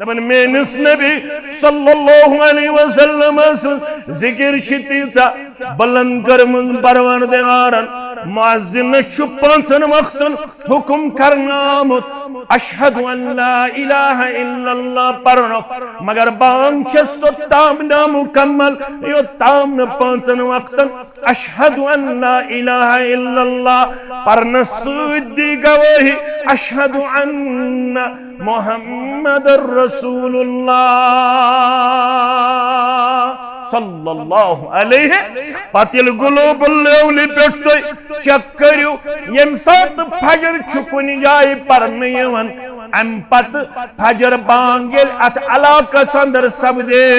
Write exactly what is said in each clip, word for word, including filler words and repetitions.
دپان، میٲنِس نبی صلی اللہ علیہ وسلم سٕنٛز ذکر چھِ تیٖژاہ بلند کٔرمٕژ پروردگارن، مؤذنس چھُ پانٛژن وقتن حکم کرنہٕ آمُت، اشہد ان لا الہ الا اللہ پرنُک، مگر بانگ چھس توٚتام نامکمل، یوٚتام نہٕ پانٛژن وقتن اشہد ان لا الہ الا اللہ پرنس سۭتۍ دی گوٲہی، اشہد ان محمد رسول اللہ صلی اللہ علیہ۔ پتہٕ ییٚلہِ گلوبل لیولہِ پٮ۪ٹھ تُہۍ چیک کٔرِو، ییٚمہِ ساتہٕ فجر چھُ کُنہِ جایہِ پرنہٕ یِوان، امہِ پتہٕ فجر بانگ ییٚلہِ اتھ علاقس اندر سپدے،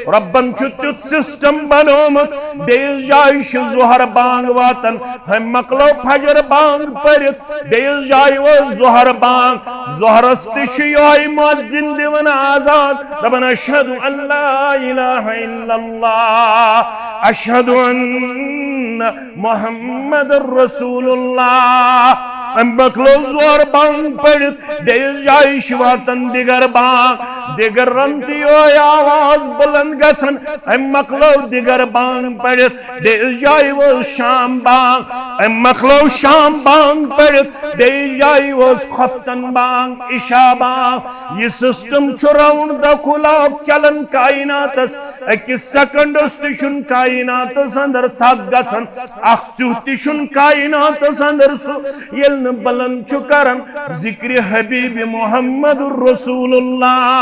رۄبن چھُ تیُتھ سسٹم بنومُت، بیٚیِس جایہِ چھِ ظہر بانگ واتان، ہم مۄکلٲو فجر بانگ پٔرِتھ، بیٚیِس جایہِ وٲژ ظہر بانگ، ظہرس تہِ چھُ یِہوٚے مؤذن دِوان آذان، دپان، اشہد ان لا الہ الا اللہ، اشہد ان محمد رسول اللہ۔ امہِ مۄکلٲو ظہر بانگ پٔرِتھ، بیٚیِس جایہِ چھِ واتان دِگر بانگ، دِگرن تہِ یِہوٚے آواز بلند گژھان۔ امہِ مۄکلٲو دِگر بانگ پٔرِتھ، بیٚیِس جایہِ وٲژ شام بانگ۔ امہِ مۄکلٲو شام بانگ پٔرِتھ، بیٚیِس جایہِ وٲژ خۄفتن بانگ، عشاء بانگ۔ یہِ سسٹم چھُ راؤنڈ دی کلاک چلان کائناتس۔ أکِس سیکنڈس تہِ چھُنہٕ کائناتس اندر تھکھ گژھان، اکھ ژیُہ تہِ چھُنہٕ کائناتس اندر سُہ، ییٚلہِ نہٕ بلند چھُ کران ذکر حبیب محمد رسول اللہ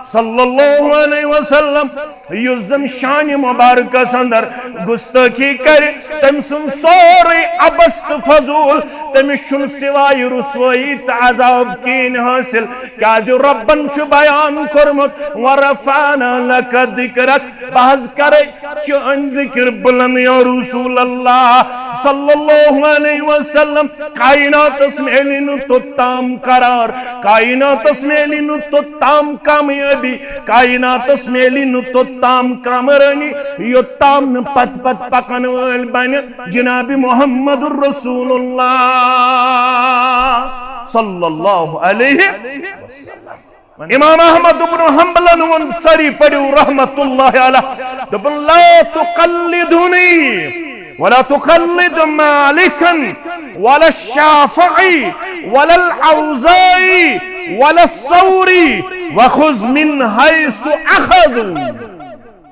صلی اللہ علیہ وسلم، یُس زن شانہِ مبارکس اندر گستٲخی کرِ، تٔمۍ سُنٛد سورُے عبث تہٕ فضول، تٔمِس چھُنہٕ سوائے رسوٲیی تہٕ عذاب کِہیٖنۍ حٲصِل، کیازِ رۄبن چھُ بیان کوٚرمُت، "ورفعنا لک ذکرک"، بہٕ حظ کرے چٲنۍ ذکر بلند یا رسول اللہ صلی اللہ علیہ وسلم۔ کائناتس میلی نہٕ توٚتام قرار، کائناتس میلی نہٕ توٚتام کامیٲبی، کائناتس میلی نہٕ توٚتام کامرٲنی، یوٚتام نہٕ پتہٕ پتہٕ پکن وٲلۍ بنہِ جناب محمد رسول اللہ صلی اللہ علیہ وسلم۔ امام احمد ابن حنبلن ووٚن، سٲری پٔرِو رحمت اللہ علیہ، دوٚپُن، "لا تقلدنی ولا تقلد مالکا ولا الشافعی ولا الاوزاعی ولا الثوری وخذ من حیث اخذوا۔"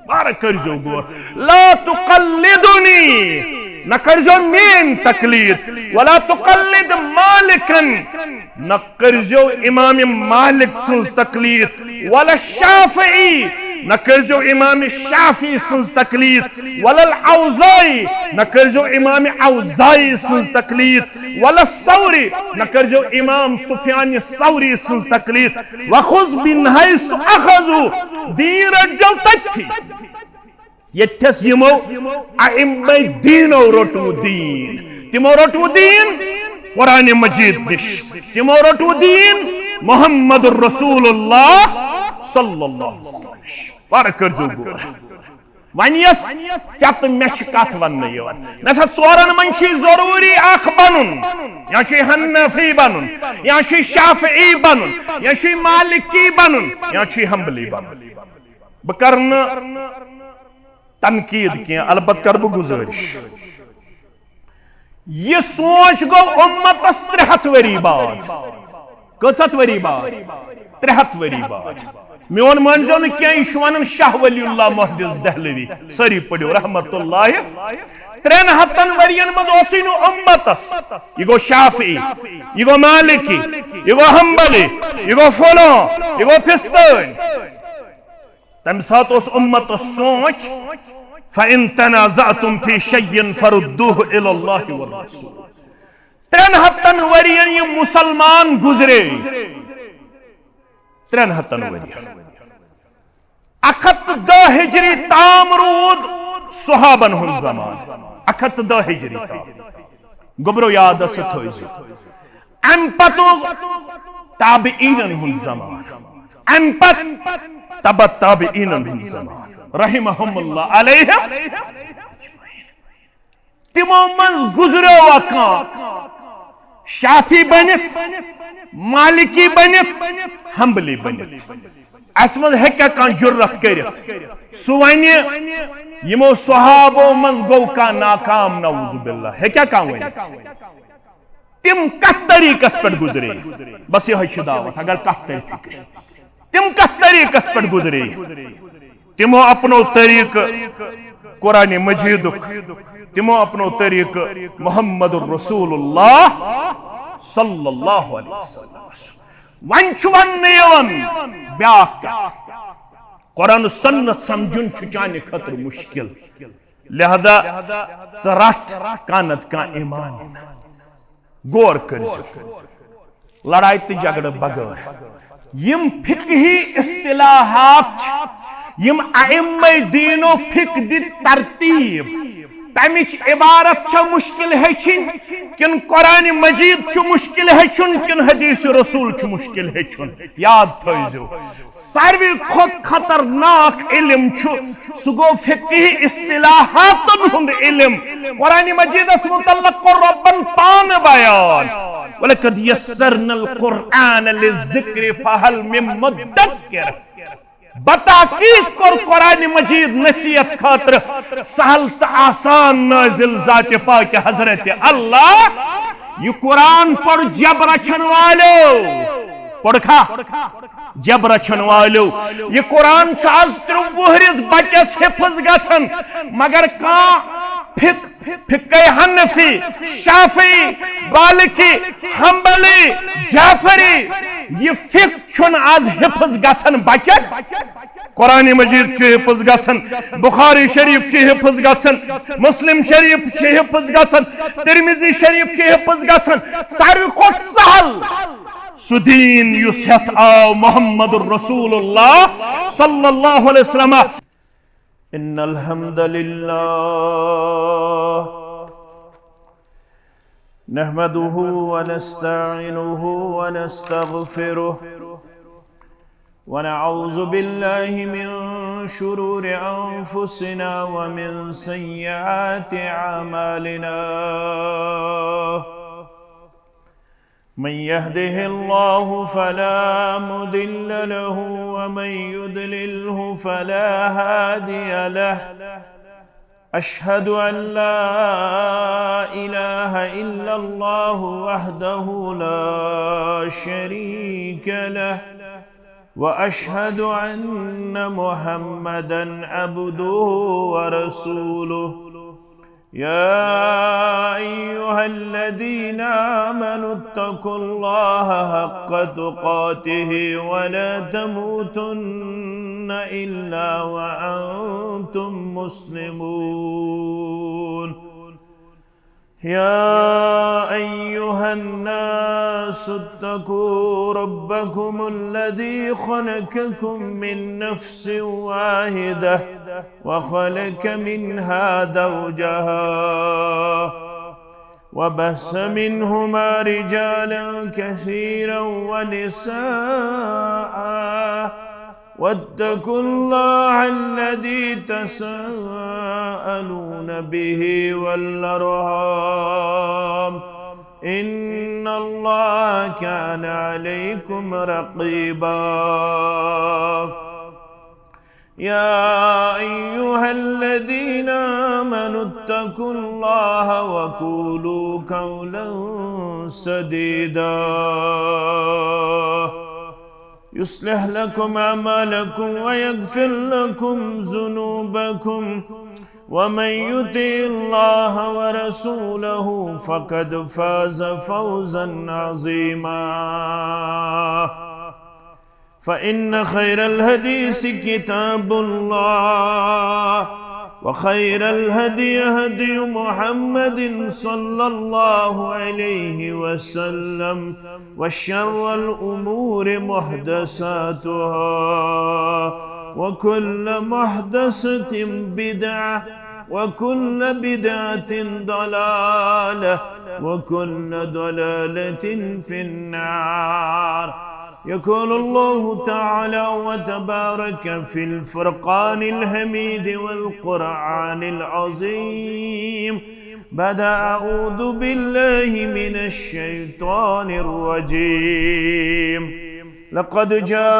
بارہ کٔرزیو غور۔ "لا تقلدنی"، نہ کٔرزیو میٲنۍ تقلید۔ "ولا تقلد مالکا"، نہ کٔرزیو امام مالک سٕنٛز تقلید۔ "ولا الشافعی"، نہ کٔرزیو امام شافعی سٕنٛز تقلید۔ "ولا الاوزاعی"، نہ کٔرزیو امام اوزاعی سٕنٛز تقلید۔ "ولا الثوری"، نہ کٔرزیو امام سفیان ثوری سٕنٛز تقلید۔ "وخذ من حیث اخذوا"، دیٖن رٔٹزیو تٔتھی۔ ییٚتھس یِمو ائمہ دینو روٚٹوٕ دیٖن۔ تِمو روٚٹوٕ دیٖن قرآن مجید نِش۔ تِمو روٚٹوٕ دیٖن محمد رسول اللہ صلی اللہ علیہ وسلم نِش۔ بارہ کٔرزیو غور۔ وۄنۍ یۄس ژےٚ تہٕ مےٚ چھِ کتھ وننہٕ یِوان، مےٚ سا ژورن منٛز چھِ ضروٗری اکھ بنُن، یا چھُ حنفی بنُن، یا چھُ شافعی بنُن، یا چھُ مالکی بنُن، یا چھُ حنبلی بنُن۔ بہٕ کرٕ نہٕ تنقید کینٛہہ، البتہٕ کرٕ بہٕ گزٲرِش۔ یہِ سونچ گوٚو امتس ترٛےٚ ہتھ ؤری بعد۔ کٔژ ہتھ ؤری بعد؟ ترٛےٚ ہتھ ؤری بعد۔ میون مٲنزیو نہٕ کینٛہہ، یہِ چھُ ونان شاہ ولی اللہ محدث دہلوی۔ سٲری پٔرِو رحمت اللہ۔ ترٛٮ۪ن ہتن ؤرین منٛز اوسُے نہٕ امتس۔ یہِ گوٚو شافعی، یہِ گوٚو مالکی، یہِ گوٚو حنبلی، یہِ گوٚو فلان، یہِ گوٚو فستٲنۍ۔ تمہِ ساتہٕ اوس امتس سونچ، "فإن تنازعتم في شيء فردوه إلى الله والرسول۔" ترٛٮ۪ن ہتن ؤرین یِم مسلمان گزرے، ترٛٮ۪ن ہتن ؤرین، اکھ ہتھ تہٕ دہ ہجری تام روٗد صحابن ہُنٛد زمانہٕ، اکھ ہتھ تہٕ دہ ہجری تام۔ گوٚبرو یادس تھٲوزیو۔ امہِ پتہٕ تابعیٖنن ہُنٛد زمانہٕ، امہِ پتہٕ تبع تابعیٖنن ہُنٛد زمانہٕ، رحمہم اللہ علیہم۔ تِمو منٛز گُزریو اکھ کانٛہہ شافعی بٔنِتھ، مالکی بٔنِتھ، حنبلی بٔنِتھ۔ اَسہِ منٛز ہیٚکیٛاہ کانٛہہ جُرت کٔرِتھ؟ سُہ وَنہِ، یِمو صحابو منٛز گوٚو کانٛہہ ناکام، نعوذ باللہ، ہیٚکیٛاہ کانٛہہ ؤنِتھ؟ تِم کَتھ طریٖقس پٮ۪ٹھ گُزرے؟ بس یِہوٚے چھِ دعوت، اگر کَتھ تَرِ فِکرِ۔ تِم کَتھ طریٖقس پٮ۪ٹھ گُزرے؟ تِمو اپنو طریقہٕ قرآن مجیدُک، تِمو اپنو طریقہٕ محمد رسول اللہ صلی اللہ علیہ وسلم۔ وۄنۍ چھُ وننہٕ یِوان بیٛاکھ کتھ، قرآن سنت سمجھُن چھُ چانہِ خٲطرٕ مشکل، لہذا ژٕ رٹھ کانٛہہ نتہٕ کانٛہہ امام۔ غور کٔرزیو، لڑایہِ تہٕ جھگڑٕ بغٲر۔ یِم فقہی اصطلاحات چھِ، یِم ائمہ دین و فقہ دِتۍ ترتیب، تمِچ عبارت چھا مشکل ہیٚچھِنۍ، کِنہٕ قرآن مجید چھُ مشکل ہیٚچھُن، کِنہٕ حدیث رسول چھُ مشکل ہیٚچھُن؟ یاد تھٲیزیو، ساروی کھۄتہٕ خطرناک علم چھُ، سُہ گوٚو فقہی اصطلاحاتن ہُنٛد علم۔ قرآن مجیدس متعلق کوٚر رۄبن پانہٕ بیان، "ولقد یسرنا القرآن للذکر فہل من مدکر۔" بتحقیق کوٚر قرآن مجید نصیحت خٲطرٕ سہل تہٕ آسان نازل ذات پاک حضرت اللہ۔ یہِ قرآن پوٚر جب رچھن والیو، پوٚرکھا؟ جب رچھن والیو، یہِ قرآن چھُ آز ترٛےٚ وُہرِس بچس حفظ گژھان، مگر کانٛہہ فقہ، فقہ حنفی، شافعی، مالکی، حنبلی، جعفری، یہِ فقہ چھُنہٕ آز حفظ گژھان بچن۔ قرآن مجید چھُ حفظ گژھان، بخاری شریف چھُ حفظ گژھان، مسلم شریف چھُ حفظ گژھان، ترمذی شریف چھُ حفظ گژھان۔ ساروی کھۄتہٕ سہل سُہ دیٖن یُس ہٮ۪تھ آو محمد رسول اللہ صلی اللہ علیہ وسلم۔ ان الحمد لله نحمده ونستعينه ونستغفره، ونعوذ بالله من شرور أنفسنا ومن سيئات أعمالنا. من يهده الله فلا مضل له، ومن يضلله فلا هادي له. أشهد أن لا إله إلا الله وحده لا شريك له، وأشهد أن محمدا عبده ورسوله. يا أيها الذين آمنوا اتقوا الله حق تقاته ولا تموتن إلا وأنتم مسلمون. يا أيها الناس اتقوا ربكم الذي خلقكم من نفس واحدة وخلق منها زوجها وبث منهما رجالا كثيرا ونساء، واتقوا الله الذي تساءلون به والأرحام، إن الله كان عليكم رقيبا. يا أيها الذين آمنوا اتقوا الله وقولوا قولا سديدا. يصلح لكم أعمالكم ويغفر لكم ذنوبكم، ومن يطع الله ورسوله فقد فاز فوزا عظيما. فإن خير الحديث كتاب الله، وخير الهدي هدي محمد صلى الله عليه وسلم، وشر الأمور محدثاتها، وكل محدثة بدعة، وكل بدعة ضلالة، وكل ضلالة في النار. يقول الله تعالى وتبارك في الفرقان الحميد والقرآن العظيم: بعد أعوذ بالله من الشيطان الرجيم. لقد جاءكم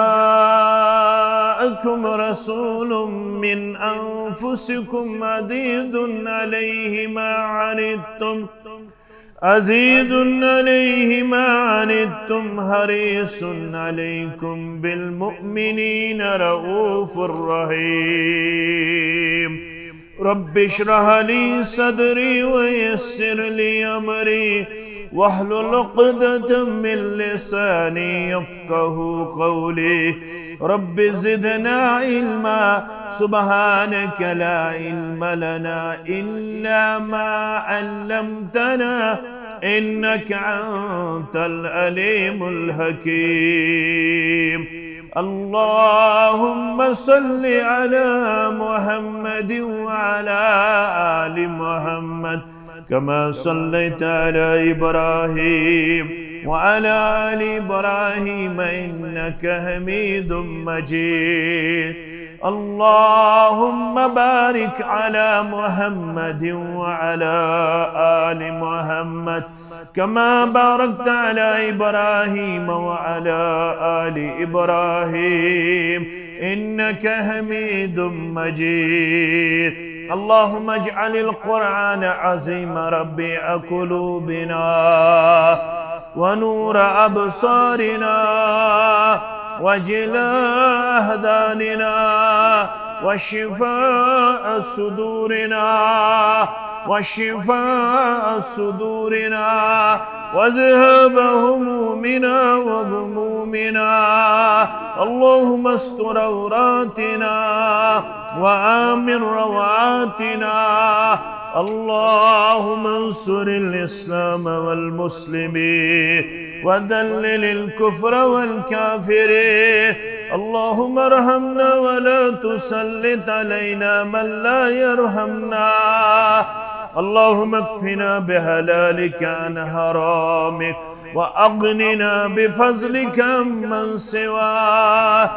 رسول من أنفسكم عزيز عليه ما عنتم، عزيز عليه ما عنتم، حريص عليكم بالمؤمنين رؤوف رحيم. رب اشرح لي صدري ويسر لي أمري واحلل عقدة من لساني يفقهوا قولي. رب زدنا علما. سبحانك لا علم لنا إلا ما علمتنا إنك أنت العليم الحكيم. اللهم صل على محمد وعلى آل محمد كما صليت على إبراهيم وعلى آل إبراهيم إنك حميد مجيد. اللهم بارك على محمد وعلى آل محمد كما باركت على إبراهيم وعلى آل إبراهيم إنك حميد مجيد. اللهم اجعل القرآن العظيم ربيع قلوبنا ونور أبصارنا وجلاء أحزاننا وشفاء صدورنا وشفاء صدورنا وذهاب همومنا وغمومنا. اللهم استر عوراتنا وآمن روعاتنا. اللهم انصر الإسلام والمسلمين وذلل الكفر والكافرين. اللهم ارحمنا ولا تسلط علينا من لا يرحمنا. اللهم اكفنا بحلالك عن حرامك وأغننا بفضلك عمن سواك.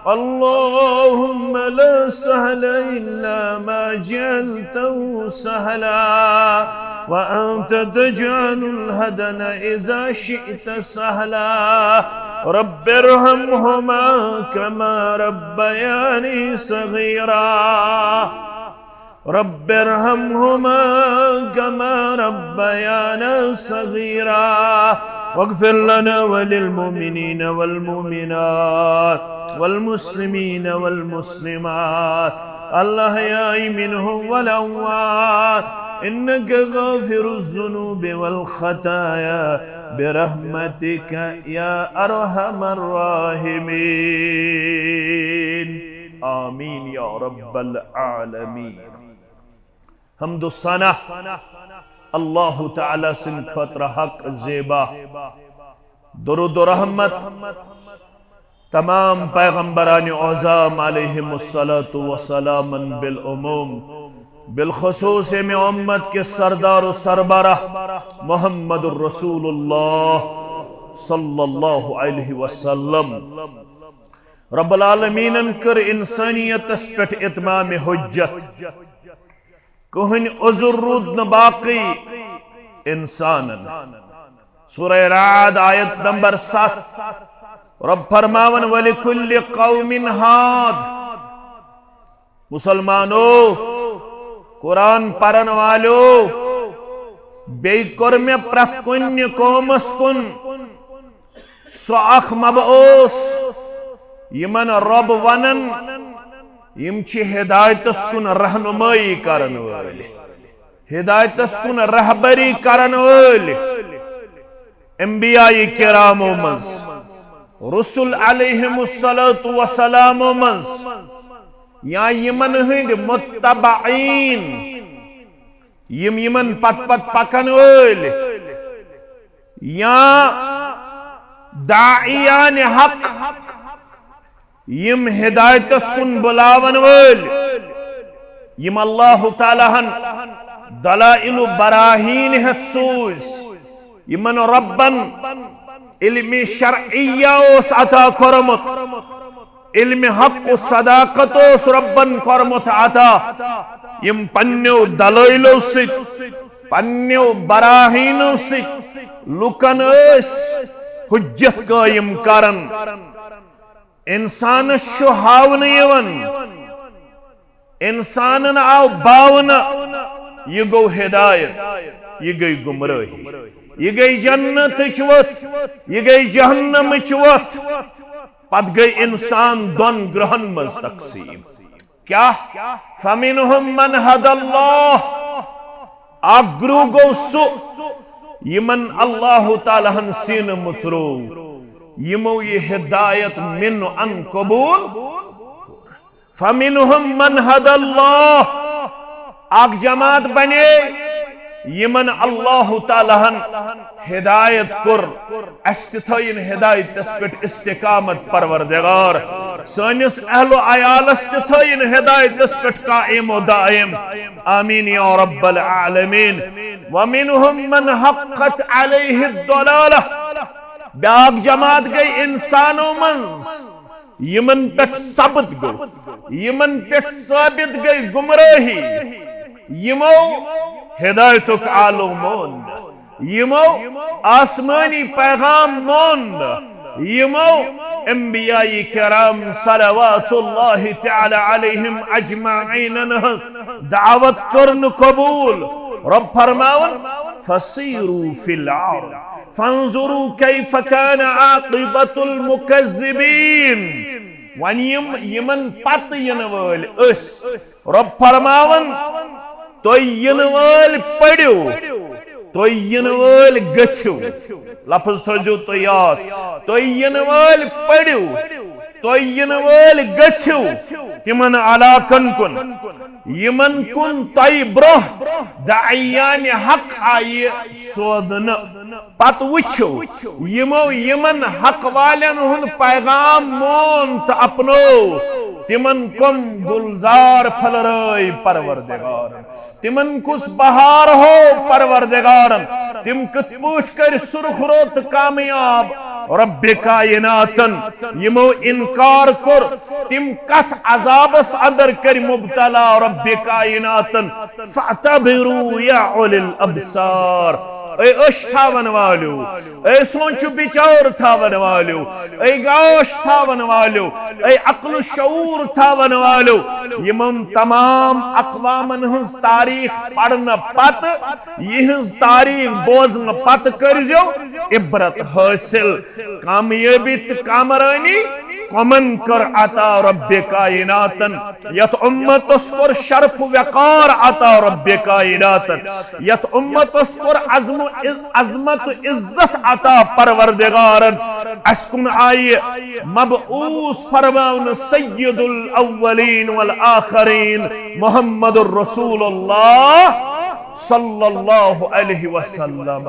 اللهم لا سهل إلا ما جعلته سهلا وأنت تجعل الحزن إذا شئت سهلا. رب ارحمهما كما ربياني صغيرا. رب ارحمهما كما ربيانا صغيرا. واغفر لنا وللمؤمنين والمؤمنات والمسلمين والمسلمات الأحياء منهم والأموات إنك غافر الذنوب والخطايا برحمتك يا أرحم الراحمين. آمين يا رب العالمين. حمد و ثنا اللہ تعالیٰ سٕنٛدِ خٲطرٕ حق زیبا۔ درود و رحمت تمام پیغمبران عظام علیہم الصلاۃ والسلام بالعموم، بالخصوص ییٚمہِ امت کِس سردار و سربراہ محمد رسول اللہ صلی اللہ علیہ وسلم۔ رب العالمینن کٔر انسانیتس پٮ۪ٹھ اتمام حجت۔ کٕہٕنۍ عذر روٗد نہٕ باقٕے انسانن۔ سورہ رعد آیت نمبر ستھ، رب فرماون، وَلِكُلِّ قَوْمٍ هَادٍ۔ مسلمانو، قرآن پرن والو، بیٚیہِ کوٚر مےٚ پرٛٮ۪تھ کُنہِ قومس کُن سُہ اکھ مبعوث، یِمن رب ونن، یِم چھِ ہدایتس کُن رہنمٲیی کرن وٲلۍ، ہدایتس کُن رہبری کرن وٲلۍ۔ انبیاء کرامو منٛز، رسل علیہم الصلوۃ والسلامو منٛز، یا یِمن ہٕنٛدۍ متبعین، یِم یِمن پتہٕ پتہٕ پکن وٲلۍ، یا داعیان حق، یِم ہدایتس کُن بلاون وٲلۍ، یِم اللہ تعالیٰ ہن دلائل و براہین ہٮ۪تھ سوٗزۍ، یِمن ربن علم شرعیہ اوس عطا کوٚرمُت، علم حق و صداقت اوس ربن کوٚرمُت عطا، یِم پننیو دلائلو سۭتۍ، پننیو براہینو سۭتۍ لوٗکن ٲسۍ حجت قٲیِم کران۔ انسانس چھُ ہاونہٕ یِوان، انسانن آو باونہٕ، یہِ گوٚو ہدایت، یہِ گٔے گمرٲہی، یہِ گٔے جنتٕچ وَتھ، یہِ گٔے جہنمٕچ وَتھ۔ پتہٕ گٔے انسان دۄن گروہن منٛز تقسیٖم۔ کیٛاہ؟ فَمِنْهُمْ مَنْ هَدَى اللَّهُ۔ اکھ گروہ گوٚو سُہ، یِمن اللہ تعالیٰ ہن سینہٕ مُژروو، یِمو یہِ ہدایت من ان قبول۔ فَمِنْهُمْ مَنْ هَدَى اللَّهُ۔ اکھ جماعت بنے، یِمن اللہ تعالیٰ ہن ہدایت کوٚر، اسہِ تہِ تھٲیِن ہدایتس پٮ۪ٹھ استقامت پروردگار، سٲنِس اہل و عیالس تہِ تھٲیِن ہدایتس پٮ۪ٹھ قائم و دائم۔ آمین یا رب العالمین۔ وَمِنْهُمْ مَنْ حَقَّتْ عَلَيْهِ الضَّلَالَةُ۔ بیاکھ جماعت گٔے انسانو منٛز، یِمن پٮ۪ٹھ ثبت گوٚو، یِمن پٮ۪ٹھ ثٲبت گٔے گمرٲہی، یِمو ہدایتُک آلو مون نہٕ، یِمو آسمٲنی پیغام مون نہٕ، یِمو انبیاء کرام صلوات اللہ تعالی علیہم اجمعین ہٕنٛز دعوت کٔر نہٕ قبول۔ رب فرماوان، فسیروا فی الارض فانظروا کیف کان عاقبۃ المکذبین۔ وۄنۍ یِم یِمن پتہٕ یِنہٕ وٲلۍ ٲسۍ، رب فرماوان، تُہۍ یِنہٕ وٲلۍ پٔرِو، تُہۍ یِنہٕ وٲلۍ گٔژھِو۔ لفظ تھٲیزیو تُہۍ یاد، تُہۍ یِنہٕ وٲلۍ پٔرِو، تُہۍ یِنہٕ وٲلۍ گٔژھِو تِمن علاقن کُن، یِمن کُن تۄہہِ برونٛہہ داعیان حق آیہِ سوزنہٕ۔ پتہٕ وٕچھِو، یِمو یِمن حق والٮ۪ن ہُنٛد پیغام مون تہٕ اپنوو، تِمن کم گلزار پھٔلرٲے پروردگارن، تِمن کُس بہار ہوو پروردگارن، تِم کِتھ پٲٹھۍ کٔرۍ سرخ رو تہٕ کامیاب۔ رب کائناتن یِمو انکار کوٚر، تِم کتھ عذابس اندر کٔرۍ مبتلا۔ رب کائناتن، فاعتبروا یا اولی الابصار، اے أچھ تھاون والیو، اے سونچ و بچار تھاون والیو، اے گاش تھاون والیو، اے عقل و شعور تھاون والیو، یِمن تمام اقوامن ہٕنٛز تاریخ پرنہٕ پتہٕ، یِہٕنٛز تاریخ بوزنہٕ پتہٕ کٔرزیو عبرت حٲصِل۔ کامیٲبی تہٕ کامرٲنی کمن کٔر عطا رب کائناتن؟ یتھ امتس کوٚر شرف وقار عطا رب کائناتن، یتھ امتس کوٚر عظم و عز-، عظمت و عزت عطا پروردگارن۔ اسہِ کُن آیہِ مبعوث فرماونہٕ سید الاولین والآخرین محمد رسول اللہ صلی اللہ علیہ وسلم۔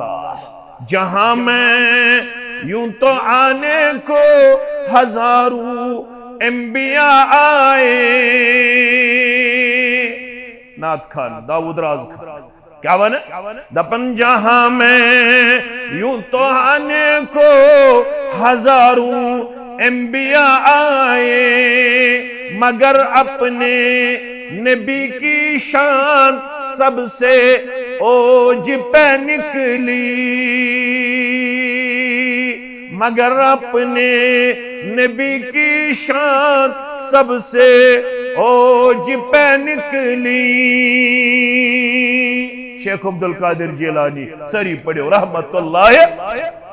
جہاں میں یوں تو آنے کو ہزاروں انبیاء آئے۔ نعت خان داؤد راز خان کیا ونان؟ دپان، جہاں میں یوں تو آنے کو ہزاروں انبیاء آئے، مگر اپنے نبی کی شان سب سے اوج پہ نکلی، مگر اپنے نبی کی شان سب سے اوج پہ نکلی۔ شیخ عبدالقادر جیلانی، سٲری پٔرِو رحمت اللہ۔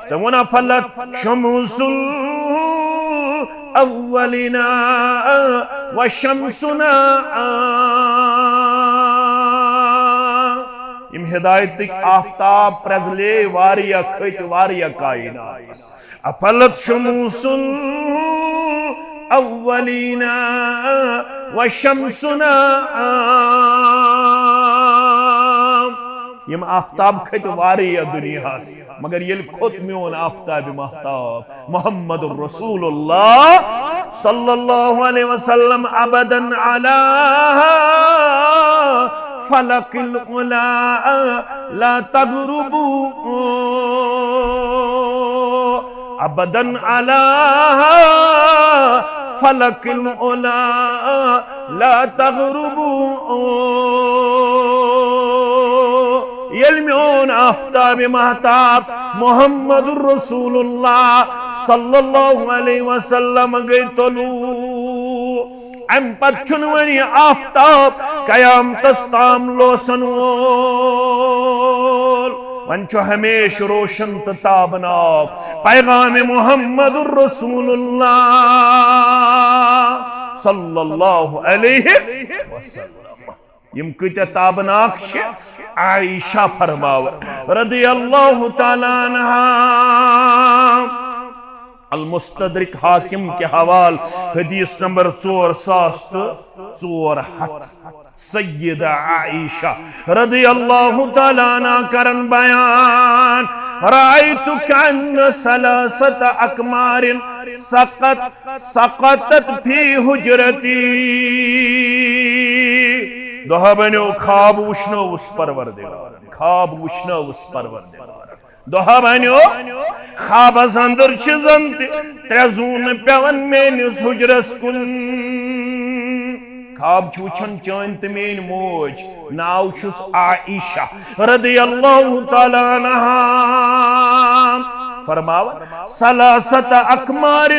تہٕ ووٚن، فلت شموس الاولینا و شمسنا۔ یِم ہدایتٕکۍ آفتاب پرٛزلے واریاہ، کھٔتۍ واریاہ کائناتس۔ افلت شموس الاولینا و شمسنا۔ یِم آفتاب کھٔتۍ واریاہ دُنیاہس، مگر ییٚلہِ کھوٚت میون آفتاب ماہتاب محمد رسول اللہ صلی اللہ علیہ وسلم، ابدا علی فلک العلا لا تغرب، ابدا علی فلک العلا لا تغرب۔ ییٚلہِ میون آفتاب مہتاب محمد رسول اللہ صلی اللہ علیہ وسلم گٔے طلوع، امہِ پتہٕ چھُنہٕ وۄنۍ یہِ آفتاب قیامتس تام لوسن وول۔ وۄنۍ چھُ ہمیشہٕ روشن تہٕ تابناک پیغام محمد رسول اللہ صلی اللہ علیہ وسلم۔ یم کۭتیاہ تابناک چھِ، عائشہ فرماوان رضی اللہ تعالیٰ عنہا۔ المستدرک حاکم کے حوال، حدیث نمبر ژور ساس تہٕ ژور ہتھ۔ سیدہ عائشہ رضی اللہ تعالیٰ عنہا کرن بیان، رأیت کأن ثلاثة أقمار سقط سقطت فی حجرتی۔ دۄہہ بنیو خواب وٕچھنووُس پروردگار، خواب وٕچھنووُس پروردگار۔ دۄہہ بنیو خوابس اندر چھِ زن تہِ ترٛےٚ زوٗنہٕ پٮ۪وان میٲنِس حجرس کُن۔ خواب چھِ وٕچھان چٲنۍ تہٕ میٲنۍ موج، ناو چھُس عائشہ رضی اللہ تعالیٰ عنہا۔ فرماوان، ثلاثة أقمار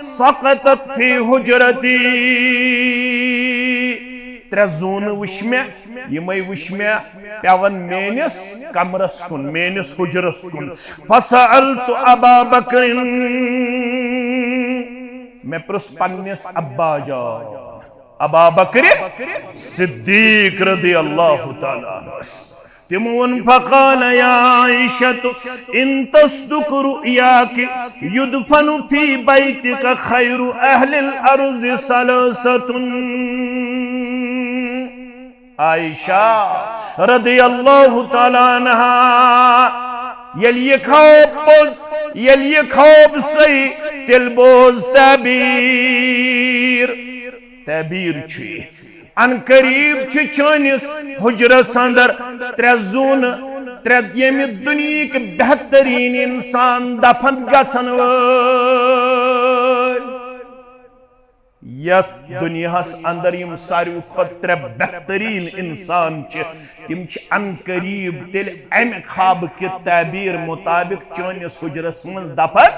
سقطت فی حجرتی۔ ترٛےٚ زوٗنہٕ وٕچھ مےٚ، یِمے وٕچھ مےٚ پٮ۪وان میٲنِس کمرس کُن، میٲنِس حجرس کُن۔ فسألت أبا بکر، مےٚ پرُژھ پننِس ابا جان، ابا بکر صدیق رضی اللہ تعالیٰ عنہ۔ تِمو ووٚن، فقال یا عائشة، ان تصدق رؤیاک یدفن فی بیتک خیر اہل الارض ثلاثة۔ عائشہ رضی اللہ تعالیٰ عنہا، ییٚلہِ یہِ خواب بوز، ییٚلہِ یہِ خواب صحیح، تیٚلہِ بوز تعبیر۔ تعبیر چھُ یہِ۔ ان قریب چھِ چٲنِس حجرس اندر ترٛےٚ زوٗنہٕ، ترٛےٚ ییٚمہِ دُنیہٕکۍ بہتریٖن انسان دفن گژھن وٲلۍ۔ یتھ دُنیاہس اندر یِم ساروی کھۄتہٕ ترٛےٚ بہتریٖن انسان چھِ، تِم چھِ ان قریب تیٚلہِ امہِ خوابہٕ کہِ تعبیر مطابق چٲنِس حجرس منٛز دفن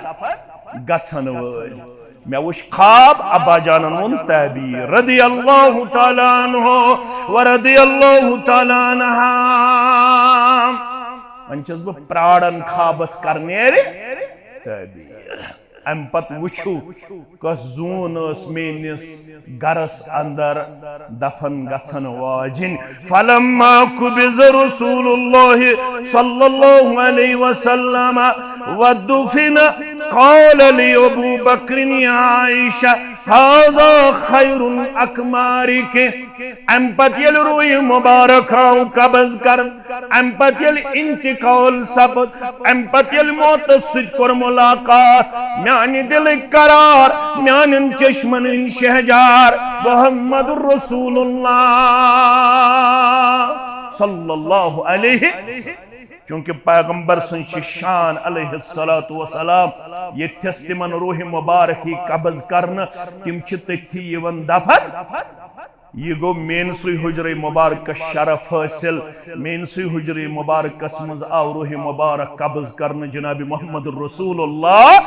گژھن وٲلۍ۔ مےٚ وٕچھ خواب، ابا جانن ووٚن تعبیر، رضی اللہ تعالیٰ عنہ و رضی اللہ تعالیٰ عنہا۔ وۄنۍ چھَس بہٕ پراران خوابس کر نیرِ تعبیر۔ امہِ پتہٕ وٕچھِو کۄس زوٗن ٲس میٲنِس گرس اندر دفن گژھن واجِنۍ۔ فلما قبض رسول اللہ صلی اللہ علیہ وسلم ودفن، قال لی ابو بکر یا عائشہ، هذا خیر اقمارک۔ امہِ پتہٕ ییٚلہِ روح مبارک آو قبض کرنہٕ، امہِ پتہٕ ییٚلہِ انتقال سپد، امہِ پتہٕ ییٚلہِ موتس سۭتۍ کوٚر ملاقات، میانہِ دلٕکۍ قرار، میانٮ۪ن چشمن ہٕنٛدۍ شہجار محمد رسول اللہ صلی اللہ علیہ۔ چونکہ پیغمبر سٕنٛز چھِ شان علیہ الصلوۃ والسلام، ییٚتھس تِمن روح مبارک یی قبض کرنہٕ، تِم چھِ تٔتھی یِوان دفن۔ یہِ گوٚو میٲنسٕے حجرے مبارکس شرف حٲصِل، میٲنسٕے حجرے مبارکس منٛز آو روح مبارک قبض کرنہٕ جناب محمد رسول اللہ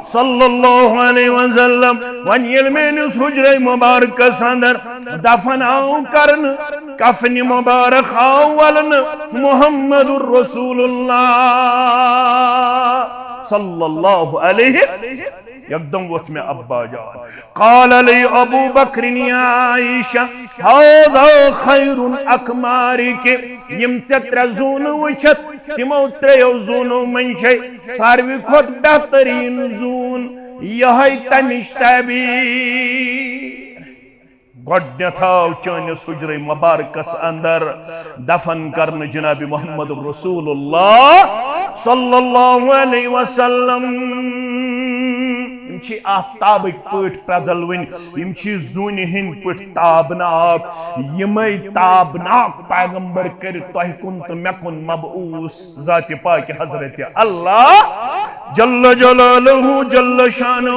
صلی اللہ علیہ وسلم۔ وۄنۍ ییٚلہِ میٲنِس حجرے مبارکس اندر دفن آو کرنہٕ، کفنِ مبارک آو ولنہٕ محمد رسول اللہ صلی اللہ علیہ، یکدم ووٚتھ مےٚ ابا جان۔ قال لی ابو بکر یا عائشہ، هذا خیر اقمارک۔ یِم ژےٚ ترٛےٚ زوٗنہٕ وٕچھتھ، تِمو ترٛیٚیو زوٗنو منٛز چھے ساروی کھۄتہٕ بہتریٖن زوٗن یِہوٚے تَمِچ تعبیر۔ گۄڈٕنیتھ آو چٲنِس حجرے مبارکس اندر دفن کرنہٕ جناب محمد رسول اللہ صلی اللہ علیہ وسلم۔ یِم چھِ آفتابٕکۍ پٲٹھۍ پرٛزلوٕنۍ، یِم چھِ زوٗنہِ ہٕنٛدۍ پٲٹھۍ تابناک۔ یِمے تابناک پیغمبر کٔرۍ تۄہہِ کُن تہٕ مےٚ کُن مبعوث ذاتِ پاکہِ حضرت اللہ جل جلالہ جل شانہ۔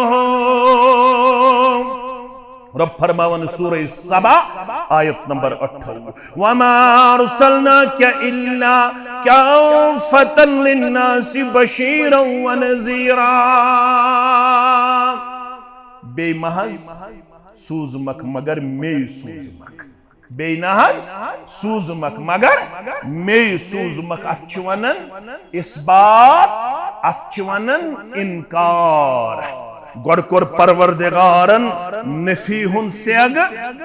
رب فرماوان سورہ سبا، آیت نمبر اَٹھووُہ، وما ارسلناک الا کافة للناس بشیرا ونذیرا۔ بیٚیہِ محض سوٗزمَکھ مگر مے سوٗزمَکھ۔ بیٚیہِ نہ حض سوٗزمَکھ مگر مے سوٗزمَکھ۔ اَتھ چھِ وَنان اثبات، اَتھ چھِ وَنان انکار۔ گۄڈٕ کوٚر پروردگارن نفی ہُنٛد سیگ،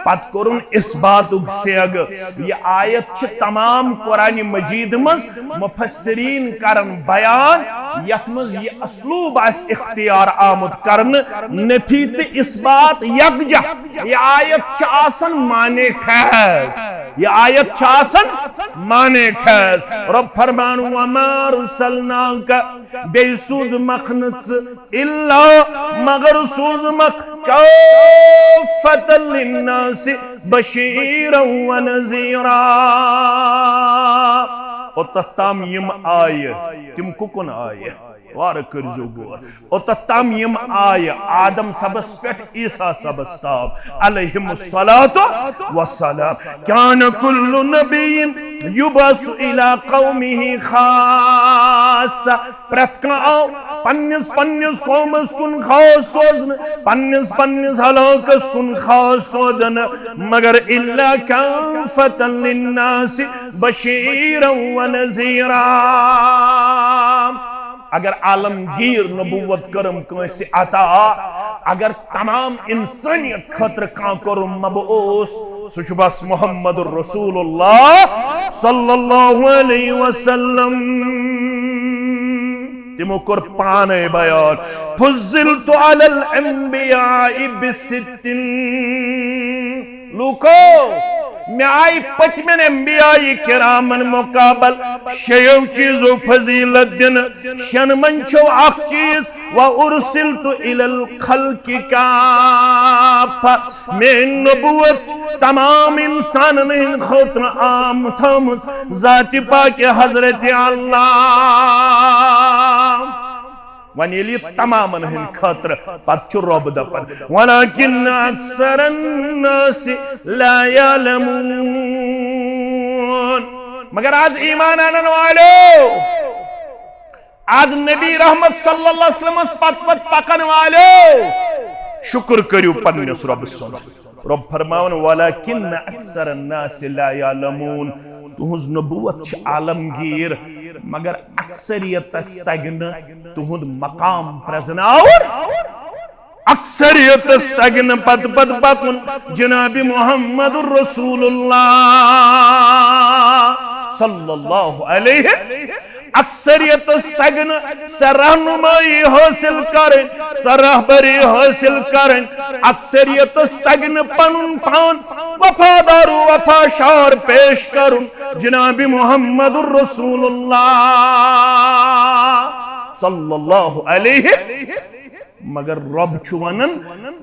پتہٕ کوٚرُن اثباتُک سیگ۔ یہِ آیت چھِ تمام قرآن مجید منٛز مفسرین کران بیان، یتھ منٛز یہِ اسلوب آسہِ اختیار آمُت کرنہٕ، نفی تہٕ اثبات یکجا۔ یہِ آیت چھِ آسان معنی خیز، یہِ آیت چھِ آسان معنی خیز۔ رب فرمان، وما ارسلناک، بیٚیہِ سوٗزمَکھ نہٕ ژٕ الا، مگر سوٗزمَکھ کافة للناس بشیرا ونذیرا۔ اوٚتتھ تام یِم آیہِ، تِم کُکُن آیہِ؟ وارٕ کٔرۍزیو غور۔ اوٚتتھ تام یِم آیہِ آدم صٲبس پٮ۪ٹھ عیسیٰ صٲبس تام علیہم الصلوۃ والسلام۔ کان کل نبی یبعث الی قومہ خاصہ۔ پرٛٮ۪تھ کانٛہہ آو پننِس پننِس قومس کُن خاص سوزنہٕ، پننِس پننِس علاقس کُن خاص سوزنہٕ، مگر الا کافة للناس بشیرا ونذیرا۔ اگر عالمگیر نبوت کٔرٕم کٲنٛسہِ عطا، اگر تمام انسانیت خٲطرٕ کانٛہہ کوٚرُم مبعوث، سُہ چھُ بس محمد رسول اللہ صلی اللہ علیہ وسلم۔ تِمو کوٚر پانے بیان، فضلت علی الانبیاء بست۔ لوٗکو، مےٚ آیہِ پٔتمٮ۪ن انبیاء کرامن مقابل شیٚیو چیٖزو فضیلت دِنہٕ۔ شٮ۪ن منٛز چھو اکھ چیٖز، وارسلت الی الخلق کافہ، میٲنۍ نبوت چھِ تمام انسانن ہٕنٛدِ خٲطرٕ عام تھٲومٕژ ذاتِ پاکِ حضرت اللہ۔ وۄنۍ ییٚلہِ یہِ تمامن ہٕنٛدِ خٲطرٕ، پتہٕ چھُ رۄب دپان، ولکن اکثر الناس لا یعلمون۔ مگر از ایمان انن والو، از نبی رحمت صلی اللہ علیہ وسلمس پتہٕ پتہٕ پکن والو، شکر کٔرِو پننِس رۄبہٕ سُنٛد۔ رۄب فرماوان، ولکن اکثر الناس لا یعلمون، تُہنٛز نبوت چھِ عالمگیر، مگر اکثریتس تگہِ نہٕ تُہنٛد مقام پرزناوُن۔ اکثریتس تگہِ نہٕ پتہٕ پتہٕ پکُن جناب محمد رسول اللہ صلی اللہ علیہ۔ اکثریتس تگہِ نہٕ سۄ رہنمائی حٲصِل کرٕنۍ، سۄ رہبری حٲصِل کرٕنۍ۔ اکثریتس تگہِ نہٕ پنُن پان وفادار و وفا شعار پیش کرُن جناب محمد رسول اللہ صلی اللہ علیہ۔ مگر رۄب چھُ ونان،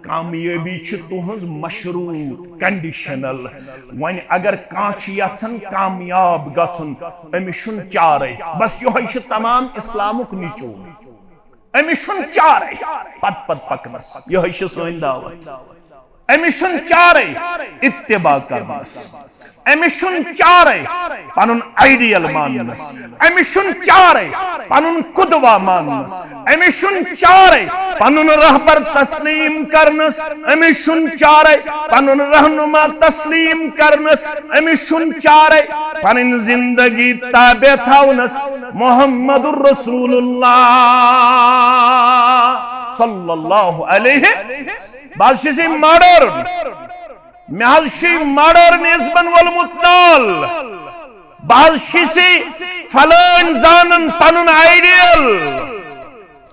کامیٲبی چھِ تُہنٛز مشروط، کنڈیشنل۔ وۄنۍ اگر کانٛہہ چھُ یژھان کامیاب گژھُن، أمِس چھُنہٕ چارے۔ بس یِہوٚے چھُ تمام اسلامُک نچوڑ۔ أمِس چھُنہٕ چارے پتہٕ پتہٕ پکنس۔ یِہوٚے چھِ سٲنۍ دعوت۔ أمِس چھُنہٕ چارے اتباع کرنس۔ أمِس چھُنہٕ چارے پنُن آئیڈیل ماننس۔ أمِس چھُنہٕ چارے پنُن قدوہ ماننس۔ أمِس چھُنہٕ چارے پنُن رہبر تسلیم کرنس۔ أمِس چھُنہٕ چارے پنُن رہنما تسلیم کرنس۔ أمِس چھُنہٕ چارے پنٕنۍ زندگی تابع تھاونس محمد رسول اللہ صلی اللہ علیہ۔ بہٕ حظ چھُس یہِ ماڈٲرٕن، مےٚ حظ چھُ یہِ ماڈٲرنزمن وولمُت نال۔ بہٕ حظ چھُس یہِ فلٲنۍ زانان پنُن آئیڈیل۔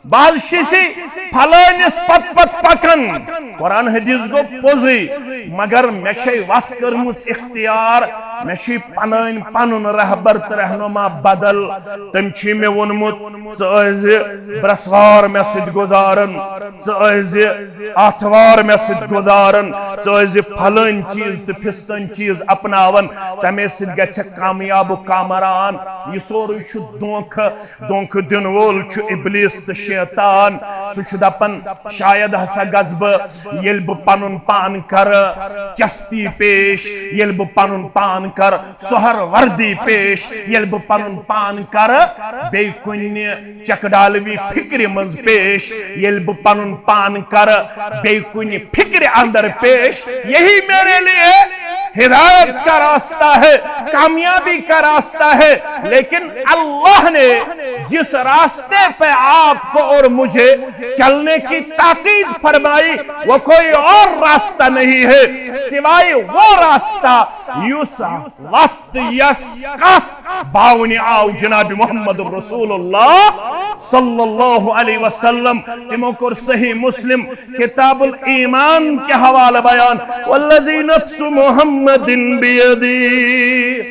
بہٕ حظ چھُس یہِ فلٲنِس پتہٕ پتہٕ پکان۔ قرآن حدیث گوٚو پوٚزُے، مگر مےٚ چھے وتھ کٔرمٕژ اختیار۔ مےٚ چھُے پنٕنۍ پنُن رہبر تہٕ رہنما بدل۔ تٔمۍ چھُے مےٚ ووٚنمُت، ژٕ ٲسۍ زِ برٛٮ۪سوار مےٚ سۭتۍ گُزاران، ژٕ ٲسۍ زِ آتھوار مےٚ سۭتۍ گُزاران، ژٕ ٲسۍ زِ پھلٲنۍ چیٖز تہٕ پھستٲنۍ چیٖز اپناوان، تَمے سۭتۍ گژھِ کامیابُک کامران۔ یہِ سورُے چھُ دھوکہٕ، دھوکہٕ دِنہٕ وول چھُ ابلیس تہٕ شیطان۔ سُہ چھُ دپان، شاید ہسا گژھٕ بہٕ، ییٚلہِ بہٕ پنُن پان کرٕ چستی پیش، ییٚلہِ بہٕ پنُن پان کرٕ سہروردی پیش، ییٚلہِ بہٕ پنُن پان کرٕ بیٚیہِ کُنہِ چکڈالوی فکرِ منٛز پیش، ییٚلہِ بہٕ پنُن پان کرٕ بیٚیہِ کُنہِ فکرِ اندر پیش، یہی میرے لیے ہدایت کا راستہ ہے، کامیابی کا راستہ ہے۔ لیکن اللہ نے جس راستے پہ آپ کو اور مجھے چلنے کی تاکید فرمائی، وہ کوئی اور راستہ نہیں ہے سوائے وہ راستہ یُس وتھ یس کتھ باونہِ آو جناب محمد رسول اللہ صلی اللہ علیہ وسلم۔ تِمو کوٚر صحیح مسلم کتاب الایمان کہِ حوالہٕ بیان، والذی نفس محمد بیدی۔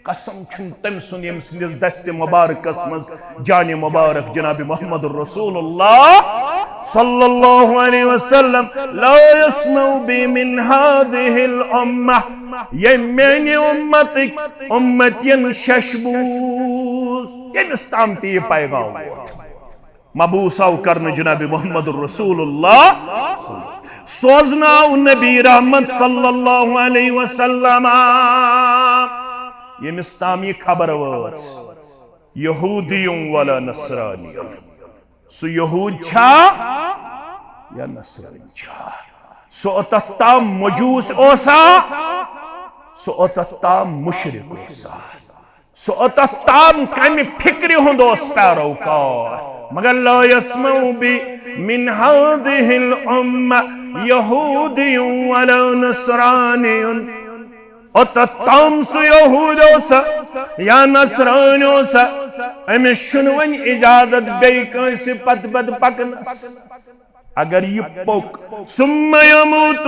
قسم چھُم تٔمۍ سُنٛد ییٚمہِ سٕنٛدِس دستِ مبارکس منٛز جانِ مبارک جناب محمد رسول اللہ صلی اللہ علیہ وسلم، لا یسمع بی من هذه الامة، ییٚمۍ میانہِ امتٕکۍ امتین شش بوٗز، ییٚمِس تام تہِ یہِ پیغام ووت۔ مبعوث آو کرنہٕ جناب محمد رسول اللہ، سوزنہٕ آو نبی رحمت صلی اللہ علیہ وسلم۔ ییٚمِس تام یہِ خبر وٲژ، یہودی ولا نصرانی، سُہ یہود چھا یا نصرانی چھا، سُہ اوٚتتھ تام مجوس اوسا، سُہ اوٚتتھ تام مشرک اوسا، سُہ اوٚتتھ تام کمہِ فکرِ ہُنٛد اوس پیروکار، مگر لا یسمع بی من هذه الامة یہودی ولا نصرانی۔ اوٚتتھ تام سُہ یہود اوسا یا نصرانی اوسا، أمِس چھُنہٕ وۄنۍ اجازت بیٚیہِ کٲنٛسہِ پتہٕ پتہٕ پکنس۔ اگر یہِ پوٚک، ثم یموت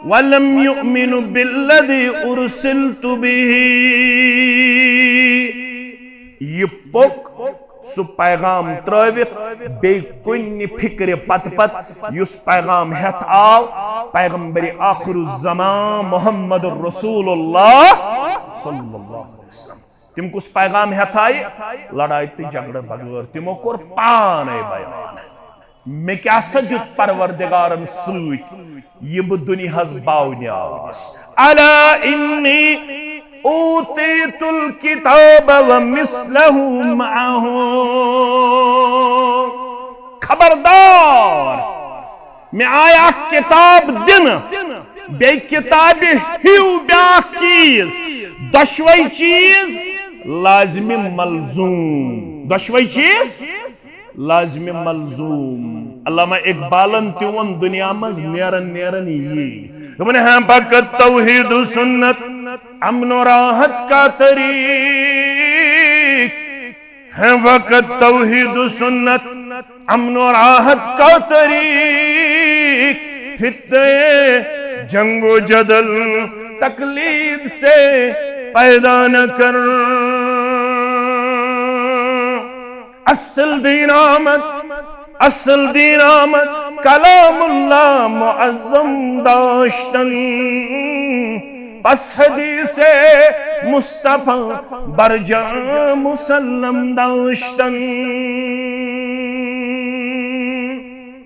ولم یؤمن بالذی ارسلت به، یہِ پوٚک سُہ پیغام ترٲوِتھ بیٚیہِ کُنہِ فکرِ پتہٕ پتہٕ یُس پیغام ہٮ۪تھ آو پیغمبر آخر الزمان محمد رسول اللہ صلی اللہ علیہ وسلم۔ تِم کُس پیغام ہٮ۪تھ آیہِ؟ لڑایہِ تہٕ جھگڑٕ بغٲر۔ تِمو کوٚر پانے بیان۔ مےٚ کیٛاہ سا دیُت پروردگارن سۭتۍ یہِ بہٕ دُنیاہس باونہِ آس؟ الا انی اوتیت الکتاب ومثلہ معہ۔ خبردار، مےٚ آیہِ اکھ کتاب دِنہٕ، بیٚیہِ کتابہِ ہیوٗ بیٛاکھ چیٖز، دۄشوے چیٖز لازمِ ملزوم، دۄشوے چیز لازمِ ملزوم۔ علامہ اقبالن تہِ ووٚن دُنیا منٛز نیرن نیرن یی۔ دوٚپُن، ہیں فقط توحید و سنت، امن و راحت کا طریق۔ ہیں فقط توحید و سنت، امن و راحت کا طریق۔ فتنہ جنگ و جدل تقلید سے پیدا نہ کر۔ اصل دین آمد، اصل دین آمد، کلام اللہ معظم داشتن، پس حدیث مصطفیٰ برجا مسلم داشتن۔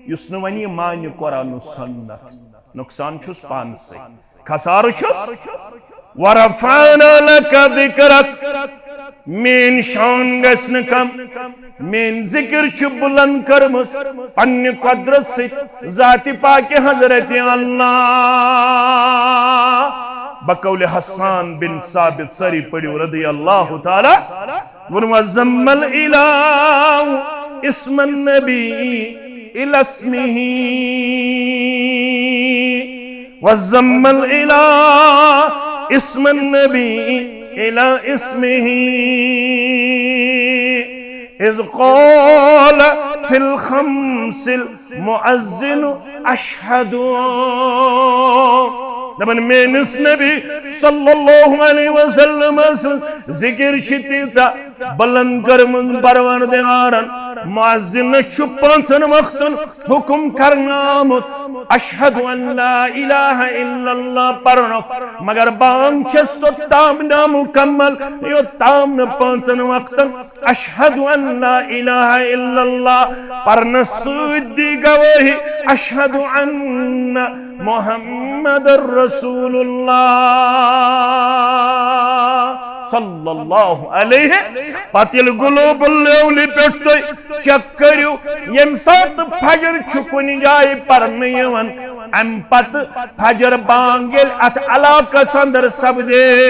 یُس نہٕ وۄنۍ یہِ مانہِ قرآن و سنت، نۄقصان چھُس پانسٕے۔ خسارٕ چھُس۔ ورفعنا لک ذکرک، میٲنۍ شان گژھِ نہٕ کم، میٲنۍ ذکر چھِ بلند کٔرمٕژ پننہِ قدرت سۭتۍ، ذاتِ پاکِ حضرت اللہ۔ بقول حسان بن ثابت، سٲری پٔرِو رضی اللہ تعالیٰ، ووٚن، وضم الالہ اسم النبی الی اسمہ، وضم الالہ اسم النبی الی اسمہ، اذ قال فی الخمس المؤذن اشہد۔ دپان، میٲنِس نبی صلی اللہ علیہ وسلم سٕنٛز ذکر چھِ تیٖژاہ بلند کٔرمٕژ پروردگارن، مؤذنس چھُ پانٛژن وقتن حکم کرنہٕ آمُت، اشہد ان لا الہ الا اللہ پرنُک، مگر بانگ چھس توٚتام نامکمل، یوٚتام نہٕ پانٛژن وقتن اشہد ان لا الہ الا اللہ پرنس سۭتۍ دی گوٲہی، اشہد ان محمد رسول اللہ صلی اللہ علیہ۔ پتہٕ ییٚلہِ گلوبل لیولہِ پٮ۪ٹھ تُہۍ چیک کٔرِو، ییٚمہِ ساتہٕ فجر چھُ کُنہِ جایہِ پرنہٕ یِوان، امہِ پتہٕ فجر بانگ ییٚلہِ اتھ علاقس اندر سپدے،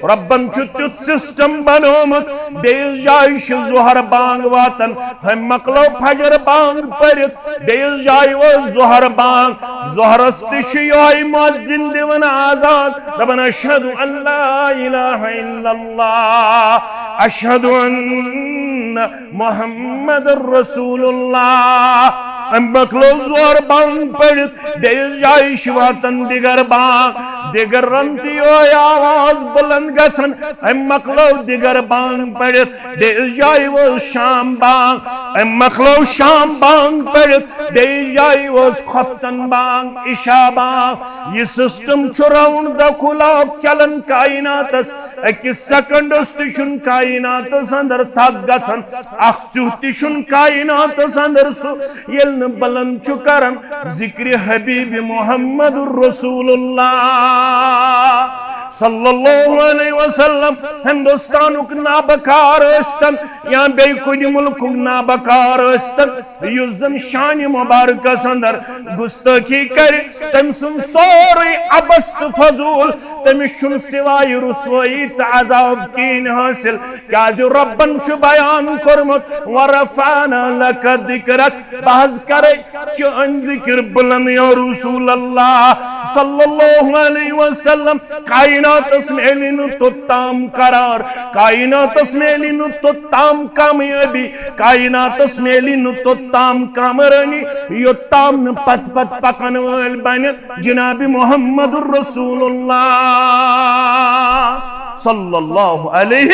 رۄبن چھُ تیُتھ سسٹم بنومُت، بیٚیِس جایہِ چھِ ظہر بانگ واتان، ہُمۍ مۄکلٲو فجر بانگ پٔرِتھ، بیٚیِس جایہِ وٲژ ظہر بانگ، ظہرس تہِ چھُ یِہوٚے مؤذن دِوان آذان، دپان، اشہد ان لا الہ الا اللہ، اشہد ان محمد رسول اللہ۔ امہِ مۄکلٲو ظہر بانگ پٔرِتھ، بیٚیِس جایہِ چھِ واتان دِگر بانگ، دِگرن تہِ یِہوٚے آواز بلند گژھان۔ امہِ مۄکلٲو دِگر بانگ پٔرِتھ، بیٚیِس جایہِ وٲژ شام بانگ۔ امہِ مۄکلٲو شام بانگ پٔرِتھ، بیٚیِس جایہِ وٲژ خۄفتن بانگ، عشاء بانگ۔ یہِ سسٹم چھُ round the clock چلان کائناتس۔ أکِس سیکنڈس تہِ چھُنہٕ کائناتس اندر تھکھ گژھان، اکھ ژیُہ تہِ چھُنہٕ کائناتس اندر سُہ، ییٚلہِ نہٕ بلند چھُ کران ذکر حبیب محمد رسول اللہ صلی اللہ علیہ وسلم۔ ہندوستانُک نابکار ٲسۍتن یا بیٚیہِ کُنہِ مُلکُک نابکار ٲسۍتن، یُس زن شانہِ مبارکس اندر گستٲخی کرِ، تٔمۍ سُنٛد سورُے عبث تہٕ فضوٗل، تٔمِس چھُنہٕ سوائے رسوٲیی تہٕ عذاب کِہیٖنۍ حٲصِل، کیازِ رۄبن چھُ بیان کوٚرمُت، "ورفعنا لک ذکرک"، بہٕ حظ کرے چٲنۍ ذکر بلند یا رسول اللہ صلی اللہ علیہ وسلم۔ کائناتس میلی نہٕ توٚتام قرار، کائناتس میلی نہٕ توٚتام کامیٲبی، کائناتس میلی نہٕ توٚتام کامرٲنی، یوٚتام نہٕ پتہٕ پتہٕ پکن وٲلۍ بنن جناب محمد رسول اللہ صلی اللہ علیہ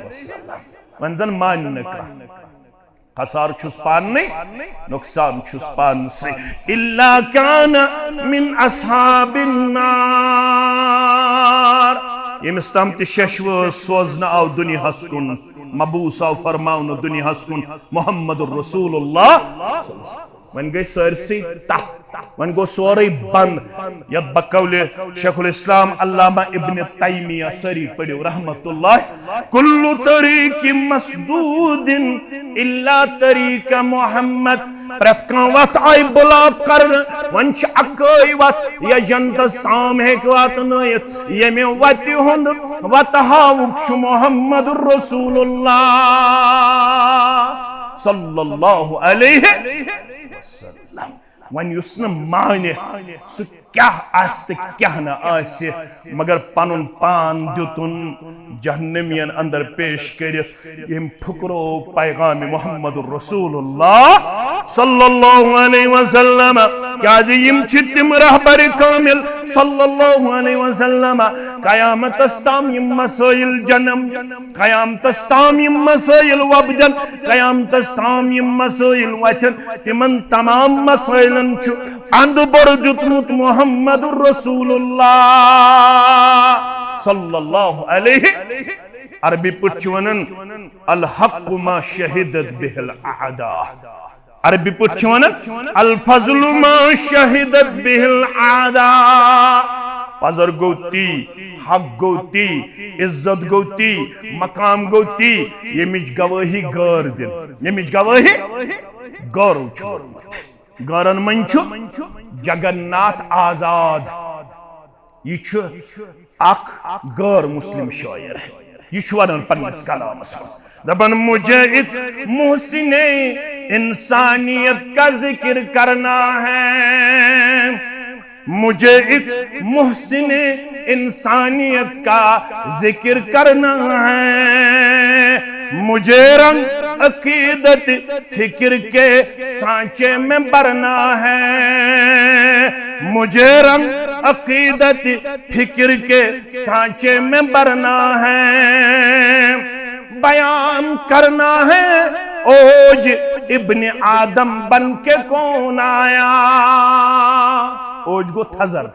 وسلم۔ وۄنۍ زن مانہِ نہٕ کانٛہہ۔ خسار چھُس پاننٕے، نۄقصان چھُس پانسٕے۔ الا کان من اصحاب النار۔ ییٚمِس تام تہِ ششوٕ سوزنہٕ آو دُنیاہس کُن، مبعوث آو فرماونہٕ دُنیاہس کُن محمد رسول اللہ۔ وۄنۍ گٔے سٲرسٕے تتھ۔ وۄنۍ گوٚو سورُے بنٛد۔ یتھ بقول شیخ الاسلام علامہ ابن تیمیہ، سٲری پٔرِو رحمت اللہ، "کل طریق مسدود الا طریق محمد"۔ پرٛٮ۪تھ کانٛہہ وتھ آیہِ بلاک کرنہٕ۔ وۄنۍ چھِ اکٲے وتھ، یۄس جنتس تام ہیٚکہِ واتنٲیِتھ، ییٚمہِ وتہِ ہُنٛد وتہٕ ہاوُک چھُ محمد رسول اللہ صلی اللہ علیہ وسلم۔ وۄنۍ یُس نہٕ مانہِ، سُہ کیٛاہ آسہِ تہٕ کیٛاہ نہٕ آسہِ، مگر پنُن پان دیُتُن جہنمین اندر پیش کٔرِتھ، ییٚمۍ پھُکرو پیغام محمد رسول اللہ صلی اللہ علیہ وسلم۔ کیازِ یِم چھِ تِم رہبر کامل صلی اللہ علیہ وسلم، قیامتس تام یِم مسائل جنم، قیامتس تام یِم مسائل وۄپدن، قیامتس تام یِم مسائل وۄتھن، تِمن تمام مسائلن چھُ اند بر دیُتمُت محمد رسول اللہ صلی اللہ علیہ۔ عربی پٲٹھۍ چھِ ونان، "الحق ما شہدت بہ الاعداء"۔ عربی پٲٹھۍ چھِ ونان، "الفضل ما شہدت بہ الاعداء"۔ پزر گوٚو تی، حق گوٚو تی، عزت گوٚو تی، مقام گوٚو تی، ییٚمِچ گوٲہی غٲر دِن، ییٚمِچ گوٲہی غٲرو چھُ ووٚنمُت۔ غٲرن منٛز چھُ جگن ناتھ آزاد۔ یہِ چھُ اکھ غٲر مسلم شٲعر۔ یہِ چھُ ونان پننِس کلامس منٛز، دپان، "مجھے ایک محسن انسانیت کا ذکر کرنا ہے، مجھے ایک محسن انسانیت کا ذکر کرنا ہے، مجھے رنگ عقیدت فکر کے سانچے میں بھرنا ہے، مجھے رنگ عقیدت فکر کے سانچے میں بھرنا ہے، بیان کرنا ہے اوج ابن آدم بن کے کون آیا۔ اوج گو تھزر۔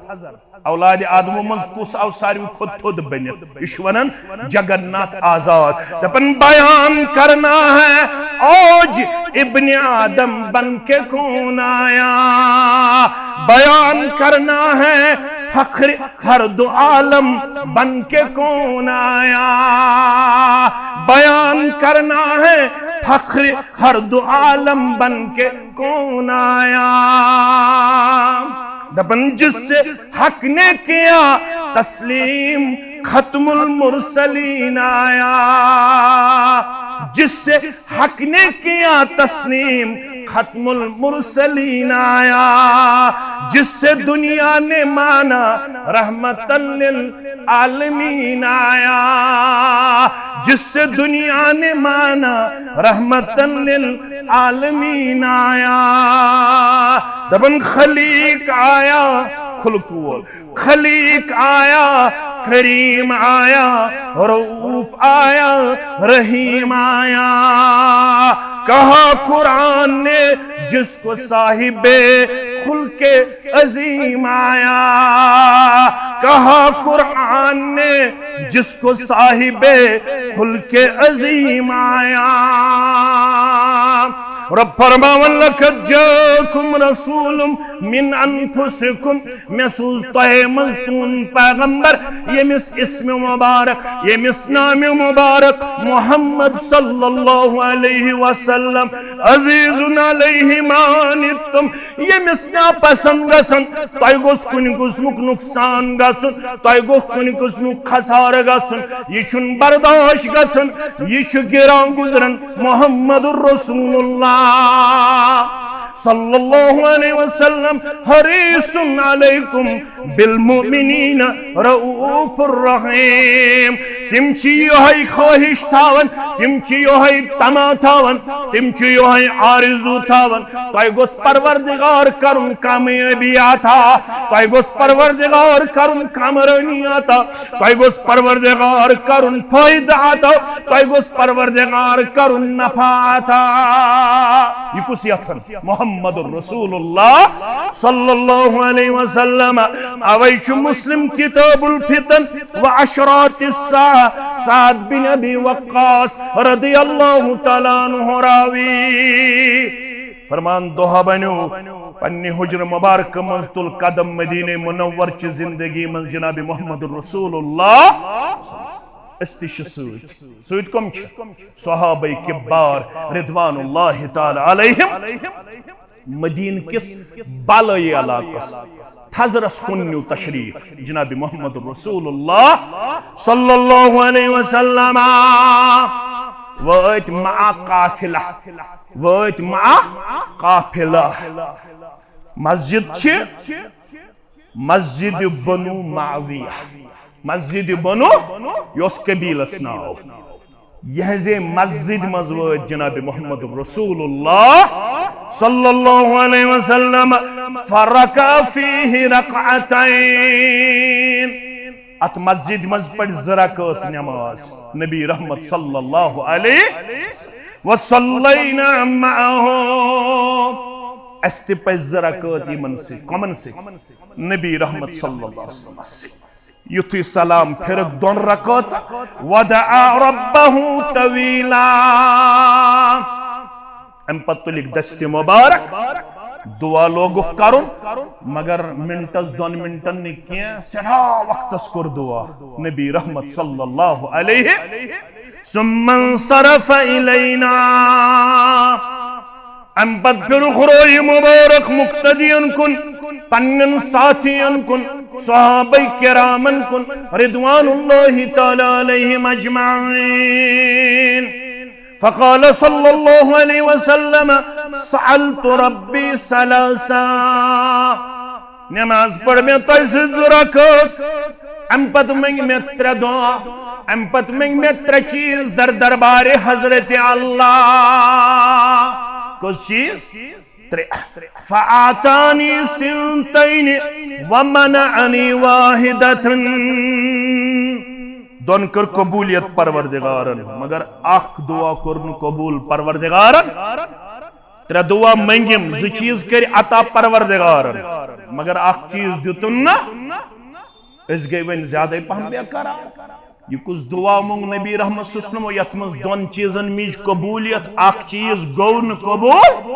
اولاد آدمو منٛز کُس آو ساروی کھۄتہٕ تھوٚد بٔنِتھ؟ یہِ چھُ وَنان جگن ناتھ آزاد۔ دَپان بیان کرنا ہے اوج ابن آدم بن کے کون آیا، بیان کرنا ہے فخر ہر دو عالم بن کے کون آیا، بیان کرنا ہے فخر ہر دو عالم بن کے کون آیا۔ دَپان جس سے حق نے کیا تسلیم ختم المرسلین آیا، جس سے حق نے کیا تسلیم ختم المرسلین آیا، جس سے دنیا نے مانا رحمت للعالمین آیا، جس سے دنیا نے مانا رحمت للعالمین آیا۔ دَپان خلیق آیا، خلق وول خلیق آیا، کریم آیا، رؤوف آیا، رحیم آیا۔ کہا قرآن نے جس کو صاحب خلق عظیم آیا، کہا قرآن نے جس کو صاحب خلق عظیم آیا۔ رب فرماون لقد جاءکم رسول من انفسکم، مےٚ سوٗز تۄہے منٛز تُہُنٛد پیغمبر، ییٚمِس اسم مبارک، ییٚمِس نام مبارک محمد صلی اللہ علیہ وسلم، عزیز علیہ ما عنتم، ییٚمِس ناپسند گژھن، تۄہہِ گوٚژھ کُنہِ قٕسمُک نۄقصان گژھُن، تۄہہِ گوٚژھ کُنہِ قٕسمُک خسارٕ گژھُن، یہِ چھُنہٕ برداشت گژھان، یہِ چھُ گِران گُزران۔ محمد رسول اللہ صلی اللہ علیہ وسلم حریص علیکم بالمؤمنین رؤوف الرحیم۔ تِم چھِ یِہوٚے خٲہِش تھاوان، تِم چھِ یِہوٚے طمع تھاوان، تِم چھِ یِہوٚے آرزوٗ تھاوان۔ تۄہہِ گوٚژھ پروردگار کرُن کامیٲبی عطا، تۄہہِ گوٚژھ پروردگار کرُن کامرٲنی عطا، تۄہہِ گوٚژھ پروردگار کرُن فٲیدٕ عطا، تۄہہِ گوٚژھ پروردگار کرُن نفع عطا۔ یہِ کُس یژھان؟ محمد رسول اللہ صلی اللہ علیہ وسلم۔ اوے چھُ مسلم کتاب الفتن و اشراط الساعہ سعد بن ابی وقاص رضی اللہ تعالیٰ عنہ راوی۔ فرمان دۄہ بنیو پننہِ حجرٕ مبارکہٕ منٛز تُل قدم مدینہ منور چہِ زندگی منٛز جناب محمد رسول اللہ۔ أسۍ تہِ چھِ سۭتۍ۔ سۭتۍ کم چھِ؟ صحابہ کبار رضوان اللہ تعالیٰ علیہم۔ مدینہ کِس بالٲیی علاقس تھزرس کُن نیو تشریف جناب محمد رسول اللہ صلی اللہ علیہ وسلم۔ وٲتۍ مع قافلہ، وٲتۍ مع قافلہ۔ مسجد چھِ مسجد بنو معاویہ، مسجد بنو، یہِ اوس قبیلس ناو۔ یہنزے مسجد منٛز وٲتۍ جناب محمد رسول اللہ صلی اللہ علیہ وسلم، فرکع فیہ رکعتین۔ اتھ مسجد منٛز پڑھ زٕ رکعت نماز نبی رحمت صلی اللہ علیہ وسلم۔ وصلینا معہ۔ اسہِ تہِ پڑھ زٕ رکعت یِمن سۭتۍ۔ کمن سۭتۍ؟ نبی رحمت صلی اللہ علیہ وسلم سۭتۍ۔ یُتھُے سلام پھِرٕکھ دۄن رکٲژن، ودعا ربہ طویلا۔ امہِ پتہٕ تُلِکھ دستِ مبارک، دعا لوگُکھ کرُن، مگر منٹس دۄن منٹن نہٕ کینٛہہ، سٮ۪ٹھاہ وقتس کوٚر دعا نبی رحمت صلی اللہ علیہ۔ ثم انصرف الینا۔ امہِ پتہٕ پھِرُکھ روی مبارک مقتدین کُن، پننٮ۪ن ساتھین کُن، صحابہ کرامن کُن، رضوان اللہ تعالیٰ علیہم اجمعین۔ فقال صلی اللہ علیہ وسلم، سألت ربی ثلاثا۔ نماز پٔر مےٚ تۄہہِ سۭتۍ زٕ رکٲژ، امہِ پتہٕ منٛگۍ مےٚ ترٛےٚ دعا، امہِ پتہٕ منٛگۍ مےٚ ترٛےٚ چیٖز در دربارِ حضرت اللہ۔ کُس چیٖز؟ ترٛےٚ۔ فاعطانی ثنتین ومنعنی واحدة۔ دۄن کٔر قبولیت پروردگارن، مگر اکھ دعا کوٚر نہٕ قبول پروردگارن۔ ترٛےٚ دعا مٔنگِم، زٕ چیٖز کٔرۍ عطا پروردگارن، مگر اکھ چیٖز دیُتُن نہٕ۔ أسۍ گٔے وۄنۍ زیادَے پہم بے قرار۔ یہِ کُس دعا مونگ نبی رحمت صلی اللہ علیہ وسلم، یتھ منٛز دۄن چیٖزن مِج قبولیت، اکھ چیٖز گوٚو نہٕ قبول؟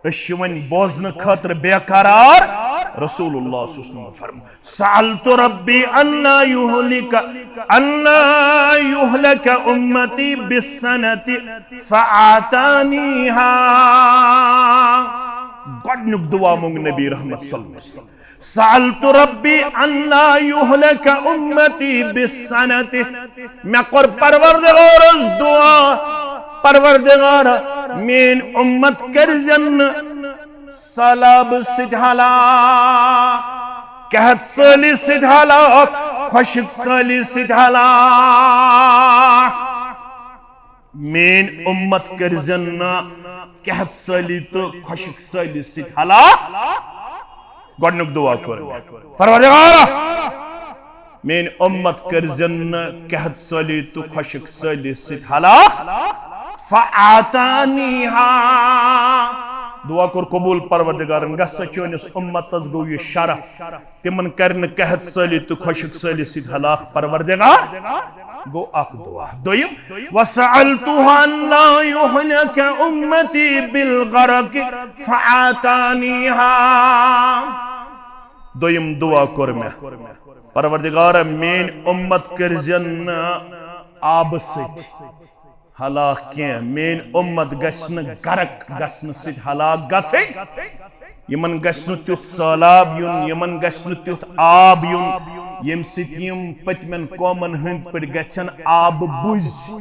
أسۍ چھِ وۄنۍ بوزنہٕ خٲطرٕ بے قرار۔ رسول اللہ صلی اللہ علیہ وسلم فرمو، سألت ربی ان لا یہلک، ان لا یہلک امتی بالسنة فاعطانیہا۔ گۄڈنیُک دعا مونگ نبی رحمت صلی اللہ علیہ وسلم۔ سألت ربی ان لا یہلک امتی بالسنة۔ مےٚ کوٚر پروردگارس دعا، پروردگار، میٲنۍ امت کٔرزٮ۪ن نہٕ سہلاب سۭتۍ ہلاک، قحط سٲلی سۭتۍ ہلاک، خۄشک سٲلی سۭتۍ ہلاک۔ میٲنۍ امت کٔرزٮ۪ن نہٕ قحط سٲلی تہٕ خۄشک سٲلی سۭتۍ ہلاک۔ گۄڈنیُک دعا کوٚر مےٚ، پروردگارا، میٲنۍ امت کٔرزٮ۪ن نہٕ قحط سٲلی تہٕ خۄشک سٲلی سۭتۍ ہلاک۔ فاعطانیہا۔ دعا کوٚر قبول پروردگارن، گژھ سا چٲنِس امتس گوٚو یہِ شرف۔ تِمن کرِ نہٕ قحط سٲلی تہٕ خۄشک سٲلی سۭتۍ ہلاک پروردگار۔ گوٚو اکھ دعا۔ دوٚیِم، وسألتہ ان لا یہلک امتی بالغرق فاعطانیہا۔ دوٚیِم دعا کوٚر مےٚ، پروردگارا، میٲنۍ امت کٔرزٮ۪ن نہٕ آبہٕ سۭتۍ ہلاک کینٛہہ، میٲنۍ امت گژھِ نہٕ غرق گژھنہٕ سۭتۍ ہلاک گژھٕنۍ۔ یِمن گژھِ نہٕ تیُتھ سہلاب یُن، یِمن گژھِ نہٕ تیُتھ آب یُن، ییٚمہِ سۭتۍ یِم پٔتمٮ۪ن قومن ہٕنٛدۍ پٲٹھۍ گژھن آبہٕ بُزۍ۔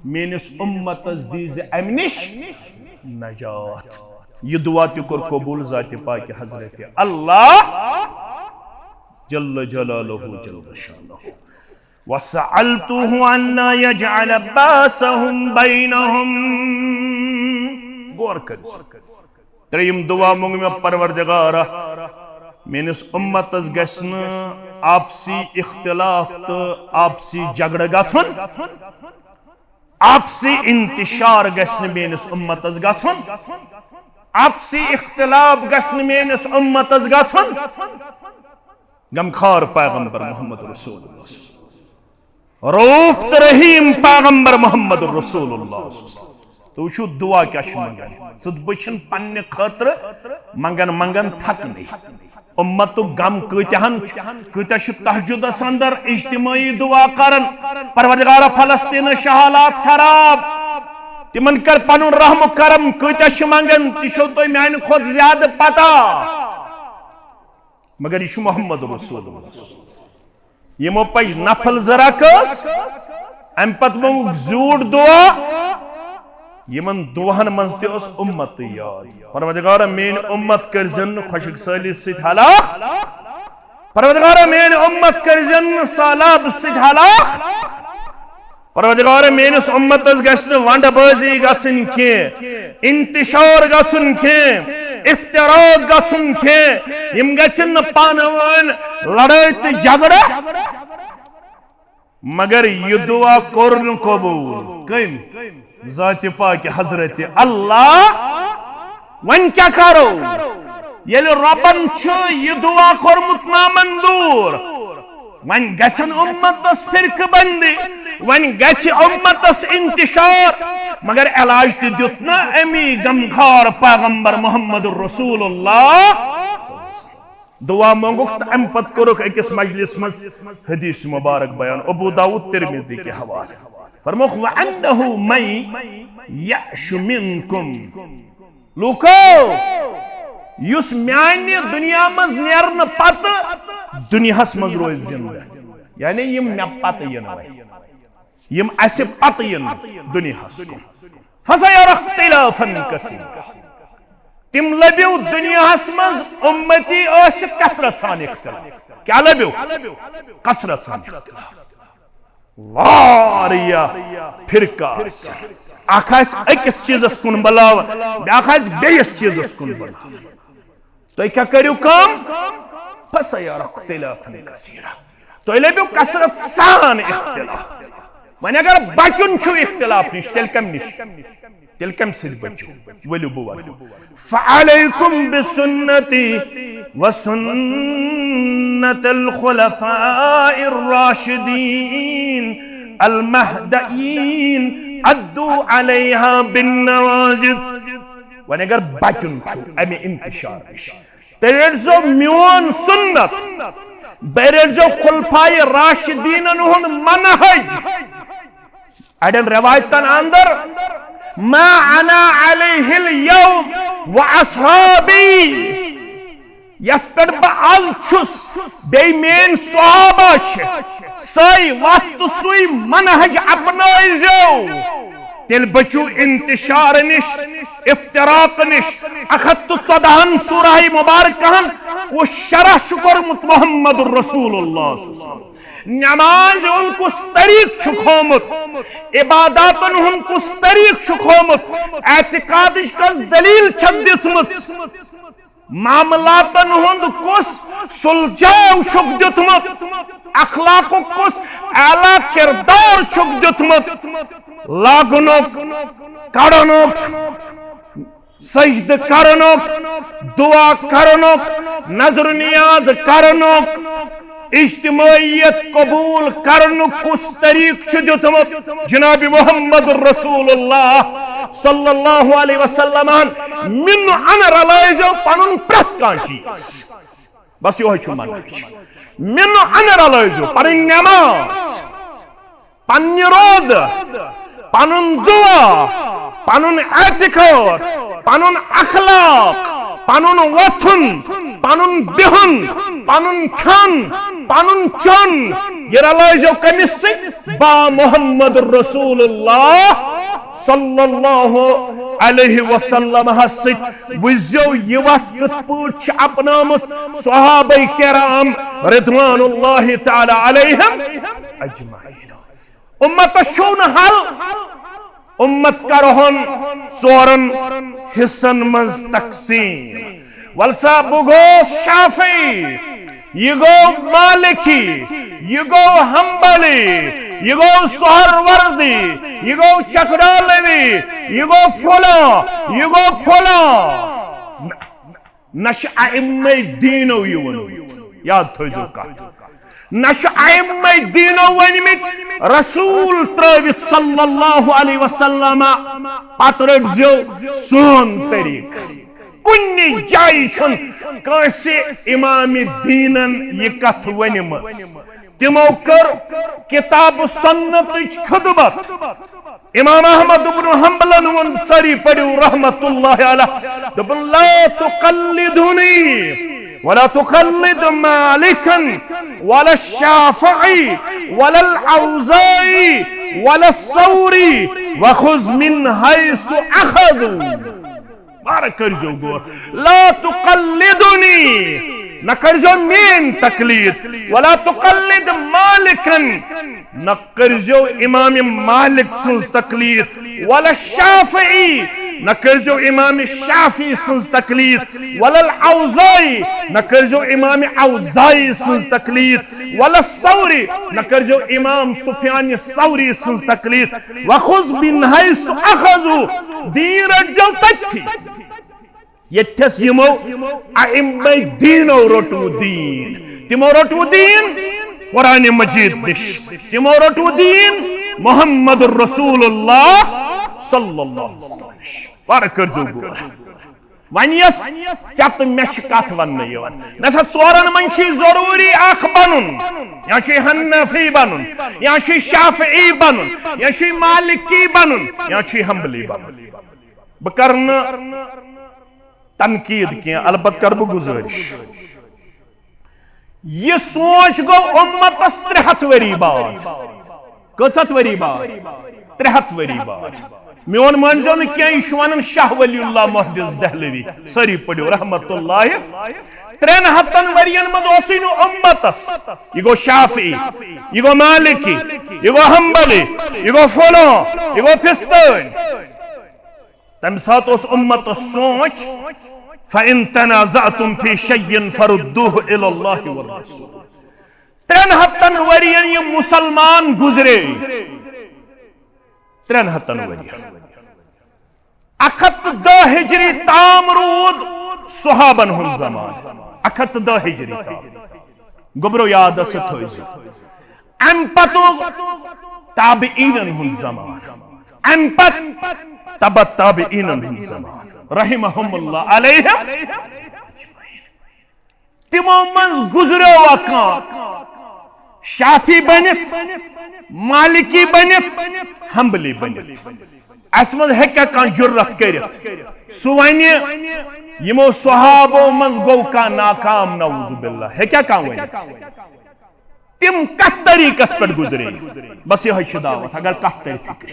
میٲنِس امتس دیٖزِ امہِ نِش نجات۔ یہِ دعا تہِ کوٚر قبول ذاتِ پاکہِ حضرت اللہ جل جلالہ جل شانہ۔ وسألتہ ان لا یجعل بأسہم بینہم۔ غور کٔرِو۔ ترٛیٚیِم دعا مونگ مےٚ، پروردگارا، میٲنِس امتس گژھِ نہٕ آپسی اختلاف تہٕ آپسی جھگڑٕ گژھُن، آپسی انتشار گژھِ نہٕ میٲنِس امتس گژھُن، آپسی اختلاف گژھِ نہٕ میٲنِس امتس گژھُن۔ غمخوار پیغمبر محمد رسول اللہ صلی اللہ علیہ وسلم، رؤوف تہٕ رحیم پیغمبر محمد رسول اللہ صلی اللہ علیہ وسلم۔ تُہۍ وٕچھِو دعا کیٛاہ چھِ منٛگان۔ ژٕ تہٕ بہٕ چھِنہٕ پننہِ خٲطرٕ منٛگان منٛگان تھکنٕے۔ اُمتُک غم کۭتیاہن چھُ، کۭتیاہ چھِ تہجدس اندر اجتماعی دعا کران، پروردگارا، فلسطینس چھِ حالات خراب، تِمن کر پنُن رحم و کرم، کۭتیاہ چھِ منٛگان، تہِ چھو تۄہہِ میانہِ کھۄتہٕ زیادٕ پتہ۔ مگر یہِ چھُ محمد رسول اللہ۔ یِمو پٔج نفل زٕ رکٲژ، امہِ پتہٕ مونگُکھ زیوٗٹھ دعا۔ یِمن دعاہن منٛز تہِ ٲس اُمتٕے یاد۔ پروردگارا، میٲنۍ اُمت کٔرزٮ۪ن نہٕ خۄشک سٲلی سۭتۍ ہلاک۔ پروردگارا، میٲنۍ اُمت کٔرزٮ۪ن نہٕ سہلاب سۭتۍ ہلاک۔ پروردگارا، میٲنِس اُمتس گژھِ نہٕ ونڈٕ بٲزی گژھٕنۍ کینٛہہ، انتشار گژھُن کینٛہہ، افتراق گژھُن کینٛہہ، یِم گژھن نہٕ پانہٕ وٲنۍ لڑٲے تہٕ جھگڑٕ۔ مگر یہِ دعا کوٚر نہٕ قبول۔ کٔمۍ؟ ذاتِ پاکہِ حضرت اللہ۔ وۄنۍ کیٛاہ کرو؟ ییٚلہِ رۄبن چھُ یہِ دعا کوٚرمُت نامنظوٗر، وۄنۍ گژھن اُمتس فرقہٕ بندی، وۄنۍ گژھِ اُمتس انتشار، مگر علاج تہِ دیُت نہ امی غمخوار پیغمبر محمد رسول اللہ۔ دعا مونگُکھ تہٕ امہِ پتہٕ کوٚرُکھ أکِس مجلس منٛز حدیث مبارک بیان، ابو داؤد، ترمذی کہِ حوالہٕ۔ فرمووُکھ، وَأَنَّهُ مَن يَعْشُ مِنكُمْ۔ لوٗکو، یُس میانہِ دُنیا منٛز نیرنہٕ پتہٕ دُنیاہس منٛز روزِ زِندٕ، یعنی یِم مےٚ پتہٕ یِن وۄنۍ، یِم اسہِ پتہٕ یِن دُنیاہس کُن، فَسَيَرَى اخْتِلَافًا كَثِيرًا۔ تِم لٔبِو دُنیاہس منٛز اُمتی ٲسِتھ کثرت سان اختلاف۔ کیٛاہ لٔبِو؟ کثرت سان اختلاف۔ واریاہ فرقہٕ آسہِ۔ اکھ آسہِ أکِس چیٖزس کُن بلاوان، بیٛاکھ آسہِ بیٚیِس چیٖزس کُن بلاوان۔ تُہۍ کیٛاہ کٔرِو کٲم؟ فسيرى اختلافا كثيرا۔ تُہۍ لٔبِو کثرت سان اختلاف۔ وۄنۍ اگر بچُن چھُ اختلاف نِش، تیٚلہِ کمہِ نِش؟ تیٚلہِ کمہِ سۭتۍ بچِو؟ ؤلِو بہٕ ونہو۔ فعليكم بسنتي وسنة الخلفاء الراشدين المهديين عضوا عليها بالنواجذ۔ وۄنۍ اگر بچُن چھُ امہِ انتشار نِش، تیٚلہِ رٔٹزیو میون سُنت، بیٚیہِ رٔٹزیو خلفائے راشدینن ہُنٛد منہج۔ اڑٮ۪ن روایتن اندر، ما انا علیہ الیوم واصحابی، یتھ پٮ۪ٹھ بہٕ از چھُس، بیٚیہِ میٲنۍ صحابہ چھِ، سۄے وتھ تہٕ سُے منہج اپنٲوزیو۔ تیٚلہِ بچِو انتشار نِش، افتراق نِش۔ اکھ ہتھ تہٕ ژۄدہن سورہ مبارکہن کُس شرح چھُ کوٚرمُت؟ محمد رسول اللہ صلی اللہ علیہ وسلم۔ نمازِ ہُنٛد کُس طریقہٕ چھُ کھومُت؟ عباداتن ہُنٛد کُس طریقہٕ چھُ کھومُت؟ اعتقادٕچ کۄس دلیل چھکھ دِژمٕژ؟ معاملاتن ہُنٛد کُس سلجھاو چھُکھ دیُتمُت؟ اخلاقُک کُس اعلیٰ کردار چھُکھ دیُتمُت؟ لاگنُک، کڑنُک، سجدٕ کرنُک، دعا کرنُک، نذر و نیاز کرنُک، اجتماعیت قبول کرنُک کُس طریقہٕ چھُ دیُتمُت؟ جناب محمد رسول اللہ صلی اللہ علیہ وسلمن۔ مِنہٕ اَنہٕ رلٲوزیو پنُن پرٛٮ۪تھ کانٛہہ چیٖز۔ بس یِہوٚے چھُ منہج۔ مِنہٕ اَنہٕ رلٲوزیو پنٕنۍ نماز، پننہِ روزٕ، پنُن دعا، پنُن اعتقاد، پنُن اخلاق، پنُن وۄتھُن، پنُن بِہُن، پنُن کھٮ۪ن، پنُن چٮ۪وٚن، یہِ رلٲوزیو کٔمِس سۭتۍ؟ با محمد رسول اللہ صلی اللہ علیہ وسلمس سۭتۍ۔ وٕچھزیو یہِ وتھ کِتھ پٲٹھۍ چھِ اپنٲومٕژ صحابہ کرام رضوان اللہ تعالی علیہم اجمعین۔ امتس چھُو نہٕ حل، امت کرہون ژورن حصن منٛز تقسیم۔ ول سا، بہٕ گوس شافعی، یہِ گوٚو مالکی، یہِ گوٚو حنبلی، یہِ گوٚو سہروردی، یہِ گوٚو چکڈالوی، یہِ گوٚو فلاں، یہِ گوٚو فلاں۔ نہ، نہ چھُ ائمہ دینو یہِ ووٚنمُت، یاد تھٲیزیو کتھ۔ نہ چھُ ائمہ دینو ؤنمٕتۍ رسول ترٲوِتھ صلی اللہ علیہ وسلم، پتہٕ رٔٹزیو سون طریقہٕ۔ کُنہِ جایہِ چھُنہٕ کٲنٛسہِ امام دینن یہِ کتھ ؤنمٕژ۔ تِمو کٔر کتاب سنتٕچ خدمت۔ امام احمد ابن حنبلن ووٚن، سٲری پٔرِو رحمت اللہ علیہ، دوٚپُن، لا تقلدنی ولا تقلد مالکا ولا الشافعی ولا الاوزاعی ولا الثوری وخذ من حیث اخذوا۔ بارٕ کٔرزیو غور۔ لا تقلدنی، نہ کٔرزیو میٲنۍ تقلید۔ ولا تقلد مالکا، نہ کٔرزیو امام مالک سٕنٛز تقلید۔ ولا الشافعی، نہ کٔرزیو امام شافعی سٕنٛز تقلید۔ ولا الاوزاعی، نہ کٔرزیو امام اوزاعی سٕنٛز تقلید۔ ولا الثوری، نہ کٔرزیو امام سفیان ثوری سٕنٛز تقلید۔ وخذ من حیث اخذوا، دیٖن رٔٹزیو تٔتھی۔ ییٚتھس یِمو ائمہ دینو روٚٹوٕ دیٖن، تِمو روٚٹوٕ دیٖن قرآن مجید نِش، تِمو روٚٹوٕ دیٖن محمد رسول اللہ صلی اللہ علیہ وسلم نِش۔ بارٕ کٔرزیو غور۔ وۄنۍ یۄس ژےٚ تہٕ مےٚ چھِ کتھ وننہٕ یِوان، مےٚ سا ژورن منٛز چھُے ضروٗری اکھ بنُن، یا چھُے حنفی بنُن، یا چھُے شافعی بنُن، یا چھُے مالکی بنُن، یا چھُے حنبلی بنُن۔ بہٕ کرٕ نہٕ تنقید کینٛہہ، البتہ کرٕ بہٕ گزٲرِش۔ یہِ سونچ گوٚو امتس ترٛےٚ ہتھ ؤری بعد۔ کٔژ ہتھ ؤری بعد؟ ترٛےٚ ہتھ ؤری بعد۔ میون مٲنزیو نہٕ کینٛہہ، یہِ چھُ ونان شاہ ولی اللہ محدث دہلوی، سٲری پٔرِو رحمت اللہ۔ ترٛٮ۪ن ہتن ؤرین منٛز اوسُے نہٕ امتس۔ یہِ گوٚو شافعی، یہِ گوٚو مالکی، یہِ گوٚو حنبلی، یہِ گوٚو فلاں، یہِ گوٚو فستٲنۍ۔ تمہِ ساتہٕ اوس امتس سونچ، فَإِن تَنَازَعْتُمْ فِي شَيْءٍ فَرُدُّوهُ إِلَى اللَّهِ وَالرَّسُولِ۔ ترٛٮ۪ن ہَتَن ؤرین یِم مُسلمان گُزرے، ترٛٮ۪ن ہَتَن ؤرین۔ اَکھ ہَتھ تہٕ دَہ ہِجری تام روٗد صحابن ہُنٛد زمانہٕ۔ اَکھ ہَتھ تہٕ دَہ ہِجری تام۔ گوٚبرو یاد سُہ تھٲوزیو۔ اَمہِ پتہٕ تابعیٖنن ہُنٛد زمانہٕ۔ اَمہِ پتہٕ تبع تابعیٖنن ہُنٛد زمانہٕ۔ رحمہم اللہ علیہم۔ تِمو منٛز گُزریو اکھ کانٛہہ شافعی بٔنِتھ، مالکی بٔنِتھ، حنبلی بٔنِتھ۔ اَسہِ منٛز ہیٚکیٛاہ کانٛہہ جُرت کٔرِتھ؟ سُہ وَنہِ، یِمو صحابو منٛز گوٚو کانٛہہ ناکام، نعوذ باللہ، ہیٚکیٛاہ کانٛہہ ؤنِتھ؟ تِم کَتھ طریٖقس پٮ۪ٹھ گُزرے؟ بس یِہوٚے چھِ دعوت، اگر کَتھ تَرِ فِکرِ۔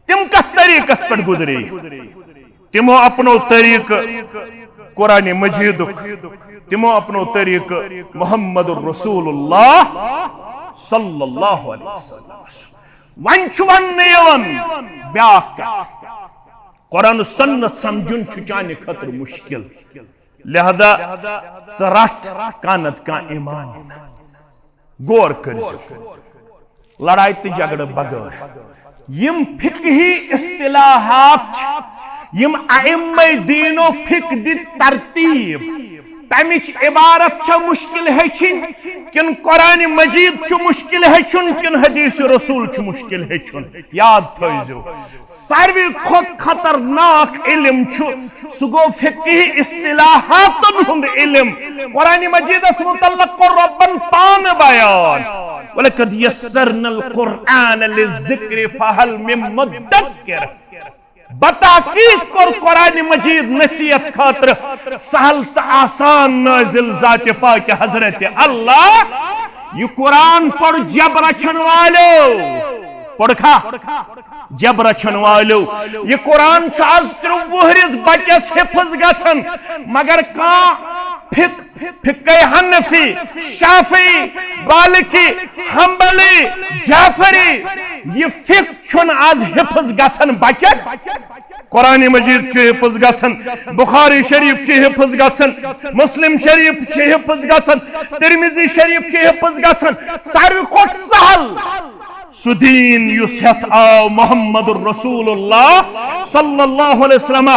تِم کَتھ طریٖقس پٮ۪ٹھ گُزرے؟ تِمو اپنو طریٖقہٕ قرآن مجیدُک، تِمو اپنو طریٖقہٕ محمد رسول اللہ صلی اللہ علیہ وسلم۔ وۄنۍ چھُ وننہٕ یِوان بیٛاکھ کتھ، قرآن و سنت سمجھُن چھُ چانہِ خٲطرٕ مشکل، لہذا ژٕ رٹھ کانٛہہ نتہٕ کانٛہہ امام۔ غور کٔرزیو، لڑایہِ تہٕ جھگڑٕ بغٲر۔ یِم فقہی اصطلاحات چھِ، یِم ائمہ دینو فقہ دِتۍ ترتیٖب، تمِچ عبارت چھےٚ مشکل ہیٚچھِنۍ، کِنہٕ قرآن مجید چھُ مشکل ہیٚچھُن، کِنہٕ حدیث رسول چھُ مشکل ہیٚچھُن؟ یاد تھٲیزیو، ساروی کھۄتہٕ خطرناک علم چھُ، سُہ گوٚو فقہی اصطلاحاتن ہُنٛد علم۔ قرآن مجیدس متعلق کوٚر رۄبن پانہٕ بیان، "وَلَقَدْ يَسَّرْنَا الْقُرْآنَ لِلذِّكْرِ فَهَلْ مِن مُّدَّكِرٍ۔" بتحقیق کوٚر قرآن مجید نصیحت خٲطرٕ سہل تہٕ آسان نازل ذات پاک حضرت اللہ۔ یہِ قرآن پوٚر جب رچھن والٮ۪و، پوٚرکھا؟ جب رچھن والٮ۪و، یہِ قرآن چھُ از ترٛہ وُہرِس بچس حفظ گژھان، مگر کانٛہہ فقہ، فقہ حنفی، شافعی، مالکی، حنبلی، جعفری، یہِ فقہ چھُنہٕ از حفظ گژھان بچن۔ قرآن مجید چھُ حفظ گژھان، بخاری شریف چھُ حفظ گژھان، مسلم شریف چھُ حفظ گژھان، ترمذی شریف چھُ حفظ گژھان۔ ساروی کھۄتہٕ سہل سُہ دیٖن یُس ہٮ۪تھ آو محمد رسول اللہ صلی اللہ علیہ وسلم،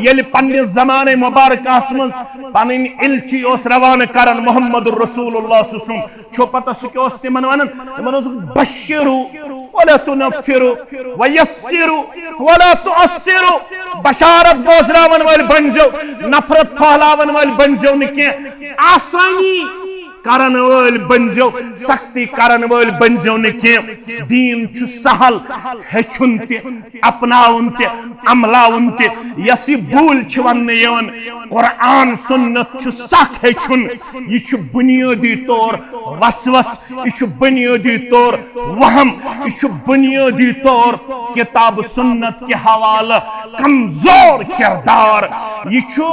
ییٚلہِ پننِس زمانہٕ مبارکس منٛز پنٕنۍ علچی اوس روانہٕ کران محمد رسول اللہ صلی اللہ علیہ وسلم۔ چھو پتہ سُہ کیٛاہ اوس تِمن ونان؟ تِمن اوس، "بشروا ولا تنفروا ویسروا ولا تعسروا۔" بشارت بوزراون وٲلۍ بنزیو، نفرت پھہلاون وٲلۍ بنزیو نہٕ کینٛہہ، آسانی کرن وٲلۍ بنزیو، سختی کرن وٲلۍ بنزیو نہٕ کینٛہہ۔ دیٖن چھُ سہل ہیٚچھُن تہِ، اپناوُن تہِ، عملاوُن تہِ۔ یۄس یہِ بوٗلۍ چھِ وننہٕ یِوان، قرآن سنت چھُ سخ ہیٚچھُن۔ یہِ چھُ بنیٲدی طور وسوس، یہِ چھُ بنیٲدی طور وہم، یہِ چھُ بنیٲدی طور کتاب سنت کہِ حوالہٕ کمزور کردار۔ یہِ چھُ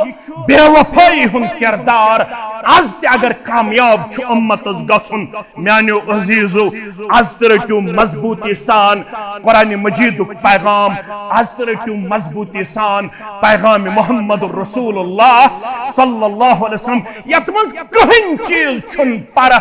بے وفٲیی ہُنٛد کردار۔ از تہِ اگر کامیاب چھُ امتس گژھُن، میانیو عزیزو، از تہِ رٔٹِو مضبوٗطی سان قرآن مجیدُک پیغام، از تہِ رٔٹِو مضبوٗطی سان پیغام محمد رسول اللہ صلی اللہ علیہ وسلم، یتھ منٛز کٕہٕنۍ چیٖز چھُنہٕ پرہ،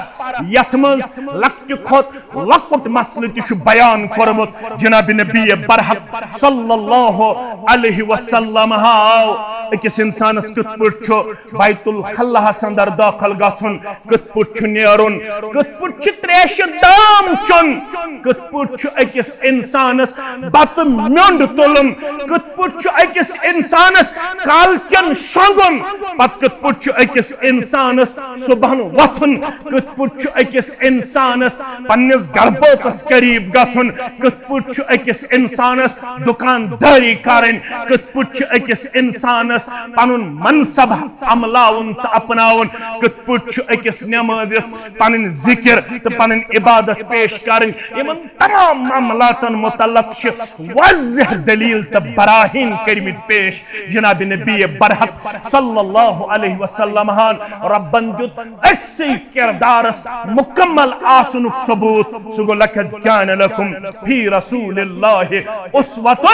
یتھ منٛز لۄکٹہِ کھۄتہٕ لۄکُٹ مسلہٕ تہِ چھُ بیان کوٚرمُت جناب نبی برحق صلی اللہ علیہ وسلم۔ ہاو أکِس انسانس کِتھ پٲٹھۍ چھُ بیت الخلاہس اندر دٲخل گژھُن، کِتھ پٲٹھۍ چھُ نیرُن، کِتھ پٲٹھۍ چھُ تریشہِ دام چیوٚن، کِتھ پٲٹھۍ چھُ أکِس انسانس بتہٕ میوٚنٛڈ تُلُن، کِتھ پٲٹھۍ چھُ أکِس انسانس کالچن شۄنٛگُن، پتہٕ کِتھ پٲٹھۍ چھُ أکِس انسانس صبحن وۄتھُن، کِتھ پٲٹھۍ چھُ أکِس انسانس پننِس گرٕ بٲژس قریب گژھُن، کِتھ پٲٹھۍ چھُ أکِس انسانس دُکاندٲری کرٕنۍ، کِتھ پٲٹھۍ چھُ أکِس انسانس پنُن منصب عملاوُن تہٕ اپناوُن، کِتھ پٲٹھۍ چھُ أکِس نمٲزِس پنٕنۍ ذکر تہٕ پنٕنۍ عبادت پیش کرٕنۍ۔ یِمن تمام معاملاتن متعلق چھِ واضح دلیل تہٕ براہین کٔرمٕتۍ پیش۔ جناب نبی برحق صلی اللہ علیہ وسلم ہن ربن دیُت أکسٕے کردارس مکمل آسنُک ثبوت۔ سُہ گوٚو، "لقد کان لکم فی رسول اللہ اسوۃ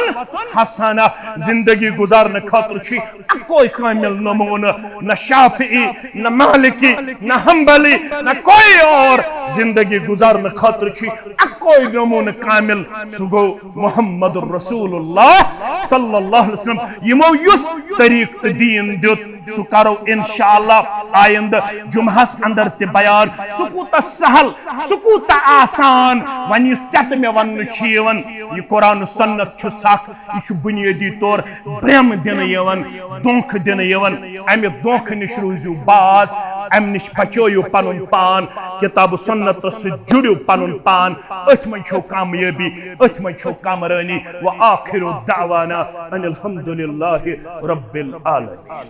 حسنہ۔" زندگی گزارنہٕ خٲطرٕ چھُ اکوے کامل نمونہٕ، نہ شافعی، نہ مالکی، نہ حنبلی، نہ کوئی اور۔ زندگی گزارنہٕ خٲطرٕ چھُ اکوے نمونہٕ کامل، سُہ گوٚو محمد رسول اللہ صلی اللہ علیہ وسلم۔ یِمو یُس طریقہٕ تہٕ دین دیُت، سُہ کرو انشاءاللہ آیندٕ جمعہس اندر تہِ بیان۔ سُہ کوٗتاہ سہل، سُہ کوٗتاہ آسان۔ وۄنۍ یُس ژےٚ تہٕ مےٚ وننہٕ چھُ یِوان، یہِ قرآن و سنت چھُ سکھ، یہِ چھُ بنیٲدی طور برٛم دِنہٕ یِوان، دھوکہٕ دِنہٕ یِوان۔ امہِ دھوکہٕ نِش روٗزِو باز، امہِ نِش بچٲیِو پنُن پان، کتاب و سنتس سۭتۍ جُڑِو پنُن پان۔ أتھۍ منٛز چھو کامیٲبی، أتھۍ منٛز چھو کامرٲنی۔ و آخر دعوانا ان الحمد للہ رب العالمین۔